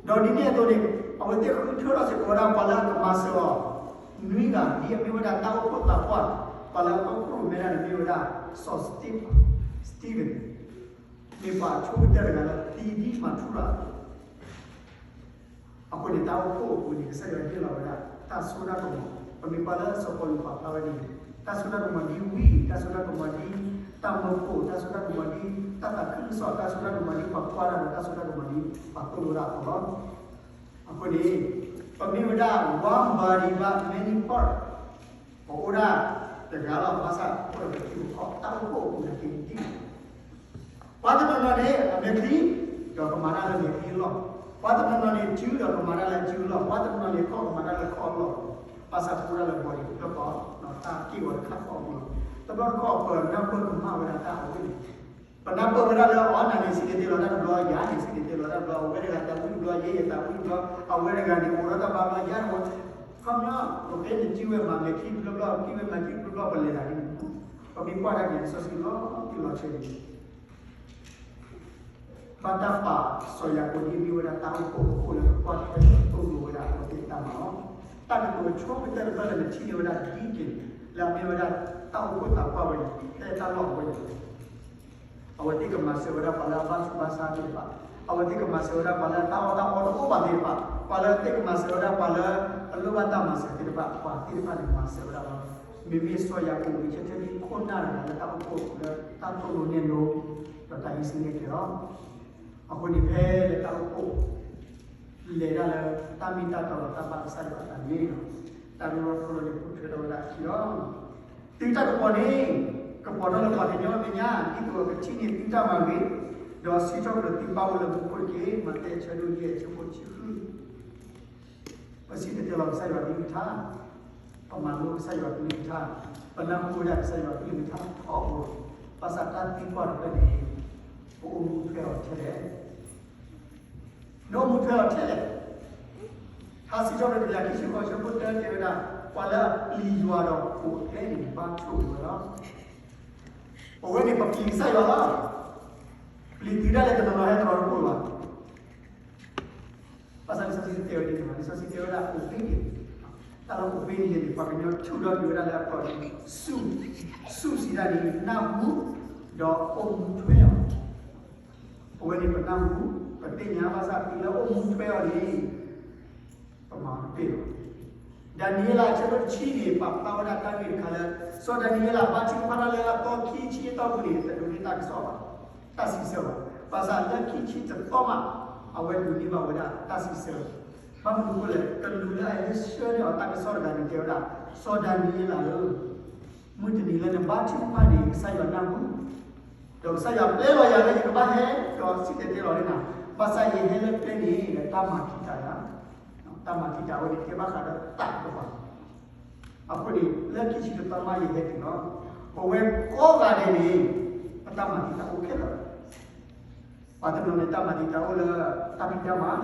တၢ်. ဒီးဒ်န့ၣ်အသိးန့ၣ်, အဝဲသ့ၣ်ဃုထၢထီၣ်စ့ၢ်ကီးဝဲဒၣ်ပှၤလၢအကမၤစၢၤအီၤ နွံဂၤ ဒ်အမ့ၢ်ဝဲဒၣ်တၢ်အိၣ်ဖှိၣ်သးပှၢ်, ပှၤလၢအကီၢ်ခိၣ်ရိၣ်မဲဒၣ်န့ၣ် မ့ၢ်ဝဲဒၣ် စီၤစတ့ဖၣ်, Stephen, မ့ၢ်ပှၤဆိကတၢၢ်တဂၤလၢသံဒ်မၤထူရၤအသိး အဃိန့ၣ် တၢ်အိၣ်ဖှိၣ်အပူၤန့ၣ် ကစၢ်ယွၤဟ့ၣ်လီၤဝဲဒၣ် တၢ်စိတၢ်ကမီၤ, ပမ့ၢ်ကွၢ်လၢစီၤပီလူးပာ်ဖျါဝဲန့ၣ်, တၢ်စိတၢ်ကမီၤဒ်ဝံ, တၢ်စိတၢ်ကမီၤဒ်တၢ်မၢဖိ, တၢ်စိတၢ်ကမီၤဒ်တၢ်သးခုကစီၣ်, တၢ်စိတၢ်ကမီၤဒ်ပှၤကွၢ်တၢ်ဒီး တၢ်စိတၢ်ကမီၤဒ်ပှၤသိၣ်လိတၢ်အသိးလီၤ. အဃိန့ၣ်, ပမ့ၢ်ဝဲဒၣ် one body but many part, ပအိၣ်ဒၣ်တဂၤလီၤ, ဘၣ်ဆၣ်အိၣ်ဒီးပထံပကီၢ်, တၢ်အိၣ်ဖှိၣ်အပူၤန့ၣ်က့ၤဒ် ပှၤတနီၤနီၤန့ၣ် အမဲာ်ချံ, ဒီးကမၤတၢ်လၢမဲာ်ချံအလီၢ်, ပှၤတနီၤနီၤန့ၣ် စု ဒီးကမၤတၢ်လၢစုအလီၢ်, ပှၤတနီၤနီၤန့ၣ် ခီၣ် ကမၤတၢ်လၢခီၣ်အလီၢ်, ဘၣ်ဆၣ်ပအိၣ်ဒၣ်လၢ body တဖျၢၣ်ဃီ, တၢ်က့ၢ်ဂီၤတခါဃီအပူၤလီၤ. တဘျီတခီၣ် ပနၢ်ပၢၢ်ကမၣ်ဝဲဒၣ်တၢ်အဝဲန့ၣ်, ပနၢ်ပၢၢ်ဝဲဒၣ်လၢအီၤနၤန့ၣ် စံၣ်တဲၤတဲလီၤတၢ်တဘျီ, ယၤန့ၣ် စံၣ်တဲၤတဲလီၤတၢ်တဘျီ, အဝဲတဂၤသးဝံၣ်တဘျီ, ယဲယသးဝံၣ်တဘျီ, အဝဲတဂၤန့ၣ် အိၣ်ဒီးတၢ်ဘါဘျီ, ယၤတဘျီ, ခီပညီ ပကဲနစုဝဲမၤမဲာ်ချံတဘျီဘျီ, ပကံဝဲမၤချံတဘျီဘျီ, ပလဲၤတၢ်န့ၣ်, ပမ့ၢ်ကွၢ်တၢ်န့ၣ် လံာ်စီဆှံလီၤတံၢ်လီၤဆဲးန့ၣ် ဘၣ်တၢ်ပာ်စီၤယၤကိာ်ဒ်အမ့ၢ်ဝဲဒၣ်တၢ်အိၣ်ဖှိၣ်အဃိလၢ ပကွၢ်ထွဲသိၣ်လိဝဲဒၣ်အဝဲသ့ၣ်အတၢ်မၤလီၤ. တၢ်ကတိၤအဆိကတၢၢ်တဖျၢၣ်လၢနထံၣ်န့ၢ်ဝဲဒၣ် deacon လၢအမ့ၢ်ဝဲဒၣ်တၢ်အိၣ်ဖှိၣ်သးပှၢ်ဝဲန့ၣ်, ဖဲတၢ်လီၢ်အဝဲန့ၣ် အဝဲသ့ၣ်ကမၤစၢၤဝဲဒၣ်ပှၤလၢအဘၣ်ဆူးဘၣ်ဆါသ့ၣ်တဖၣ်, အဝဲသ့ၣ်ကမၤစၢၤဝဲဒၣ်ပှၤလၢတၢ်အီၣ်တၢ်အီတအိၣ်ဘၣ်သ့ၣ်တဖၣ်, ပှၤလၢသ့ၣ်ကမၤစၢၤဝဲဒၣ်ပှၤလၢအလိၣ်ဘၣ်တၢ်မၤစၢၤသ့ၣ်တဖၣ်, ပှၤသ့ၣ်တဖၣ်န့ၣ်မၤစၢၤဝဲဒၣ်လီၤ. မ့မ့ၢ်စီၤယၤကိာ်န့ၣ် ဆၢထၢၣ်ဒ်ခိၣ်နၢ်တဂၤလၢတၢ်အိၣ်ဖှိၣ်လၢတၢ်သိၣ်လိနဲၣ်လိ ဒီးတၢ်ဟံးစုနဲၣ်ကျဲလီၤ. အဃိန့ၣ်ဖဲလၢတၢ်အိၣ်ဖှိၣ် လဲၤဒၣ်လၢတၢ်မ့ၢ်တၢ်တီဒီးတၢ်ဘၣ်ကစၢ်ယွၤအသးန့ၣ်, တၢ်ရ့လိာ်ထီလိာ်န့ၣ် အိၣ်ထွဲထီၣ်ဝဲဒၣ်အခံလီၤ. သုတၢ်ကပီၤန့ၣ် ကပီၤထီၣ်လၢပှၤကညီမဲာ်ညါ ဒ်သိးအကထံၣ်န့ၢ်သုတၢ်မၤဂ့ၤ, ဒီးစံးထီၣ်ပတြၢၤသုပၢ်အိၣ်လၢမူခိၣ်တက့ၢ်. မးသဲအဆၢဒိၣ်ယဲၢ်အဆၢဖိတဆံဃု. ပစံၣ်တဲၤတဲလီၤကစၢ်ယွၤကလုၢ်ကထါ, ပမၤလိကစၢ်ယွၤကလုၢ်ကထါ, ပနၢ်ဟူဝဲဒၣ်ကစၢ်ယွၤကလုၢ်ကထါထီဘိလီၤ. ဘၣ်ဆၣ်တၢ်သံကွၢ်တဖျၢၣ်န့ၣ် ပအိၣ်မူထွဲအီၤထဲလဲၣ်. နအိၣ်မူထွဲအီၤထဲလဲၣ်. ထါစံးထီၣ်ပတြၢၤတကယၤခံဆံဃိး ဆၢဖိတၢတဲဝဲဒၣ်, ပှၤလၢအပျံၤယွၤဒီးကိးအကျဲန့ၣ် ဘၣ်ဆိၣ်ဂ့ၤဝဲလီၤ. ပဝဲန့ၣ်ပပျံၤကစၢ်ယွၤလီၤ. ပျံၤတုၤဒၣ်လဲာ်တနီၤနီၤဟဲတရီတကိၢ်ဘၣ်. ဘၣ်ဆၣ်လံာ်စီဆှံတဲဝဲဒ်န့ၣ်ဘၣ်, လံာ်စီဆှံတဲဝဲဒၣ် obedience, တၢ်လၢ obedience န့ၣ် ပှၤကညီထုးထီၣ်က့ၤဝဲဒၣ်လၢအကျိာ်န့ၣ် စူၢ်, စူၢ်စံးတၢ်န့ၣ် နၢ်ဟူ, ဒီးအိၣ်မူထွဲအီၤ. ပဝဲန့ၣ်ပနၢ်ဟူ, ပသ့ၣ်ညါဘၣ်ဆၣ်တုၤလၢအိၣ်မူထွဲအီၤန့ၣ် ပမၤတပ့ၢ်လီၤ. ဒၤနံးယ့လးအဆၢဒိၣ်တဆံန့ၣ် ပာ်ဖျါဝဲဒၣ်တၢ်ဂ့ၢ်တခါလၢ စီၤဒၤနံးယ့လးဘါထုကဖၣ်တၢ်လၢအသီခံဆံအတီၢ်ပူၤန့ၣ် တဒိးန့ၢ်တၢ်ကစီၣ်ဘၣ်, တၢ်စံးဆၢဘၣ်. ဘၣ်ဆၣ်လၢခံဆံတသီမး အဝဲဒိးန့ၢ်ဘၣ်ဝဲဒၣ်တၢ်စံးဆၢ. ဘၣ်မနုၤအဃိလဲၣ်, ကလူးလၢအဟဲဆှၢန့ၢ်အီၤတၢ်ကစီၣ်တဂၤန့ၣ် တဲဝဲဒၣ်, စီၤဒၤနံးယ့လးဧၢ, မုၢ်တနံၤလၢနဘါထုကဖၣ်န့ၣ် ကစၢ်ယွၤနၢ်ဟူ ဒီးကစၢ်ယွၤပျဲလီၤယၤလၢယကဘၣ်ဟဲဒီးစံၣ်တဲၤတဲလီၤလၢနၤ, ဘၣ်ဆၣ်ယဟဲလၢကျဲန့ၣ် လၢတၢ်မၤတံာ်တာ်ယၤ, တၢ်မၤတံာ်တာ်ဝဲန့ၣ် ကဲဘၣ်ဃးဒီးတၢ်ကပၤ. အဃိန့ၣ် လၢခံဆံတသီမးယဟဲတုၤလီၤ. ပဝဲကိးဂၤဒဲးန့ၣ် ပတၢ်မၤတံာ်တာ်အိၣ်ခဲလၢာ် ပှၤတနီၤန့ၣ် တၢ်မၤတံာ်တာ်အိၣ်လၢတၢ်ဖံးတၢ်မၤ,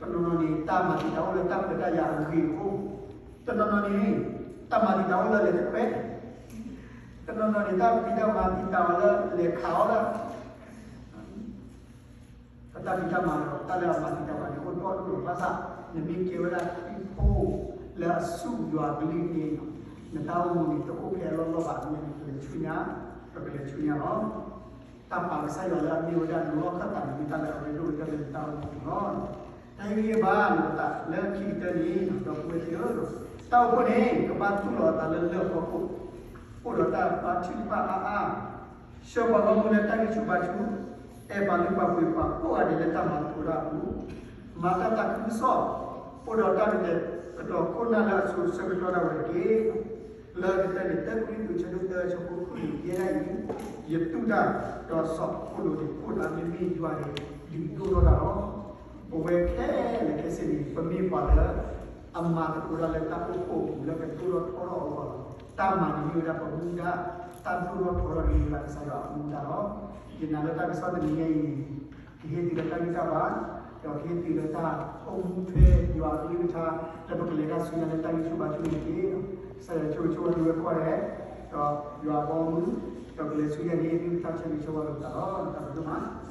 တနီၤနီၤန့ၣ် တၢ်မၤတံာ်တာ်အိၣ်လၢတၢ်ခွဲးတၢ်ယာ်အဂ့ၤအဝီ, တနီၤနီၤန့ၣ် တၢ်မၤတံာ်တာ်အိၣ်လၢလဲၤတခွဲး, တနီၤနီၤန့ၣ် တၢ်ဖံးတၢ်မၤတံာ်တာ်အီၤလၢလဲၤခးအီၣ်လၢ ပတၢ်ဖံးတၢ်မၤဒီး တၢ်လၢအမၤတံာ်တာ်ပှၤန့ၣ် အိၣ်ထီၣ်ဒိၣ်လီၤ. ဘၣ်ဆၣ် နမ့ၢ်ကဲဝဲဒၣ်ခရံာ်ဖိလၢအစူၢ်ယွၤကလုၢ်န့ၣ် နတၢ်အိၣ်မူန့ၣ် တအိၣ်ဖဲအလီၢ်လီၢ်ဘၣ်. နကလဲၤဆူညါ, ပကလဲၤဆူညါလီၤ. တၢ်ပာ်ကစၢ်ယွၤလၢအမ့ၢ်ဝဲဒၣ်နလီၢ်ခၢၣ်သးန့ၣ် မ့ၢ်တၢ်လၢအရ့ဒိၣ်ကတၢၢ်လၢနတၢ်အိၣ်မူပူၤလီၤ. တၢ်ဟ့ၣ်ဂံၢ်ဟ့ၣ်ဘါလိာ်ပသးလၢခံကတၢၢ်န့ၣ် ဒီပုၢ်ဝဲၢ်သ့ၣ်ဧၢ, တၢ်အိၣ်ဖှိၣ်န့ၣ် ကဘၣ်သူၣ်လီၤအသးလၢလၢၢ်ဖီခိၣ်, အိၣ်ဒီးတၢ်ဘါထုကဖၣ်အါအါ, ဆှၢပှၤဂီၢ်မုၢ်လၢတၢ်ဂံၢ်ဆူၣ်ဘါဆူၣ်, အဲၣ်ပှၤလုၢ်ပှၤပှ့ၤပှၤကိးဂၤဒဲးလၢတၢ်မၤသကိးတၢ်အပူၤ, မၤတၢ်သးခုကစီၣ်, အိၣ်ဒီးတၢ်ကတဲာ်ကတီၤခိၣ်နၢ်လၢအစိၤဆၢကတီၢ်ဒၣ်ဝဲတက့ၢ်. လၢကတၢၢ်န့ၣ် တၢကရံၣ်သူး ဆၢဒိၣ်သၢ ဆၢဖိဃုန့ၣ် တဲဒၣ်အံၤ, ယတူၢ်တၢ်, ဒီးစီၤပီလူးန့ၣ် အိၣ်ဒီးမ့မ့ၢ်ယွၤန့ၣ် ဒုးဒိၣ်ထီၣ်တၢ်လီၤ. ပဝဲခဲလၢာ်ခဲဆ့န့ၣ် ပမ့ၢ်ပှၤလၢ အမၤသကိးတၢ်လၢတၢ်အိၣ်ဖှိၣ်အပူၤ လၢကဒိၣ်ထီၣ်ထီထီၣ်အဂီၢ်လီၤ. တၢ်မၤန့ၣ်မ့ၢ်ဝဲဒၣ်ပမူဒါ, တၢ်ဒိၣ်ထီၣ်ထီထီၣ်န့ၣ်မ့ၢ်ဝဲဒၣ်ကစၢ်ယွၤအမူဒါလီၤ. ယနာ်လၢတၢ်ကစီၣ်တနံၤညါအံၤန့ၣ် ကဟ့ၣ်သုလၢတၢ်ဂံၢ်တၢ်ဘါ, ဒီးကဟ့ၣ်သုလၢတၢ်အိၣ်မူထွဲယွၤအကလုၢ်ကထါ, လၢပကလဲၤတၢ်ဆူညါလၢတၢ်ဂံၢ်ဆူၣ်ဘါဆူၣ်န့ၣ်တက့ၢ်. ကစၢ်ယွၤဆိၣ်ဂ့ၤဆိၣ်ဝါသုဝဲကိးဂၤဒဲး, ဒီးယွၤအဘီအမုၢ်, ဒီးကလဲၤဆူညါန့ၣ် သုတၢ်ဆၢဂ့ၤဆၢဝါလိာ်သးလီၤ. တၢ်ဘျုးဒိၣ်မး.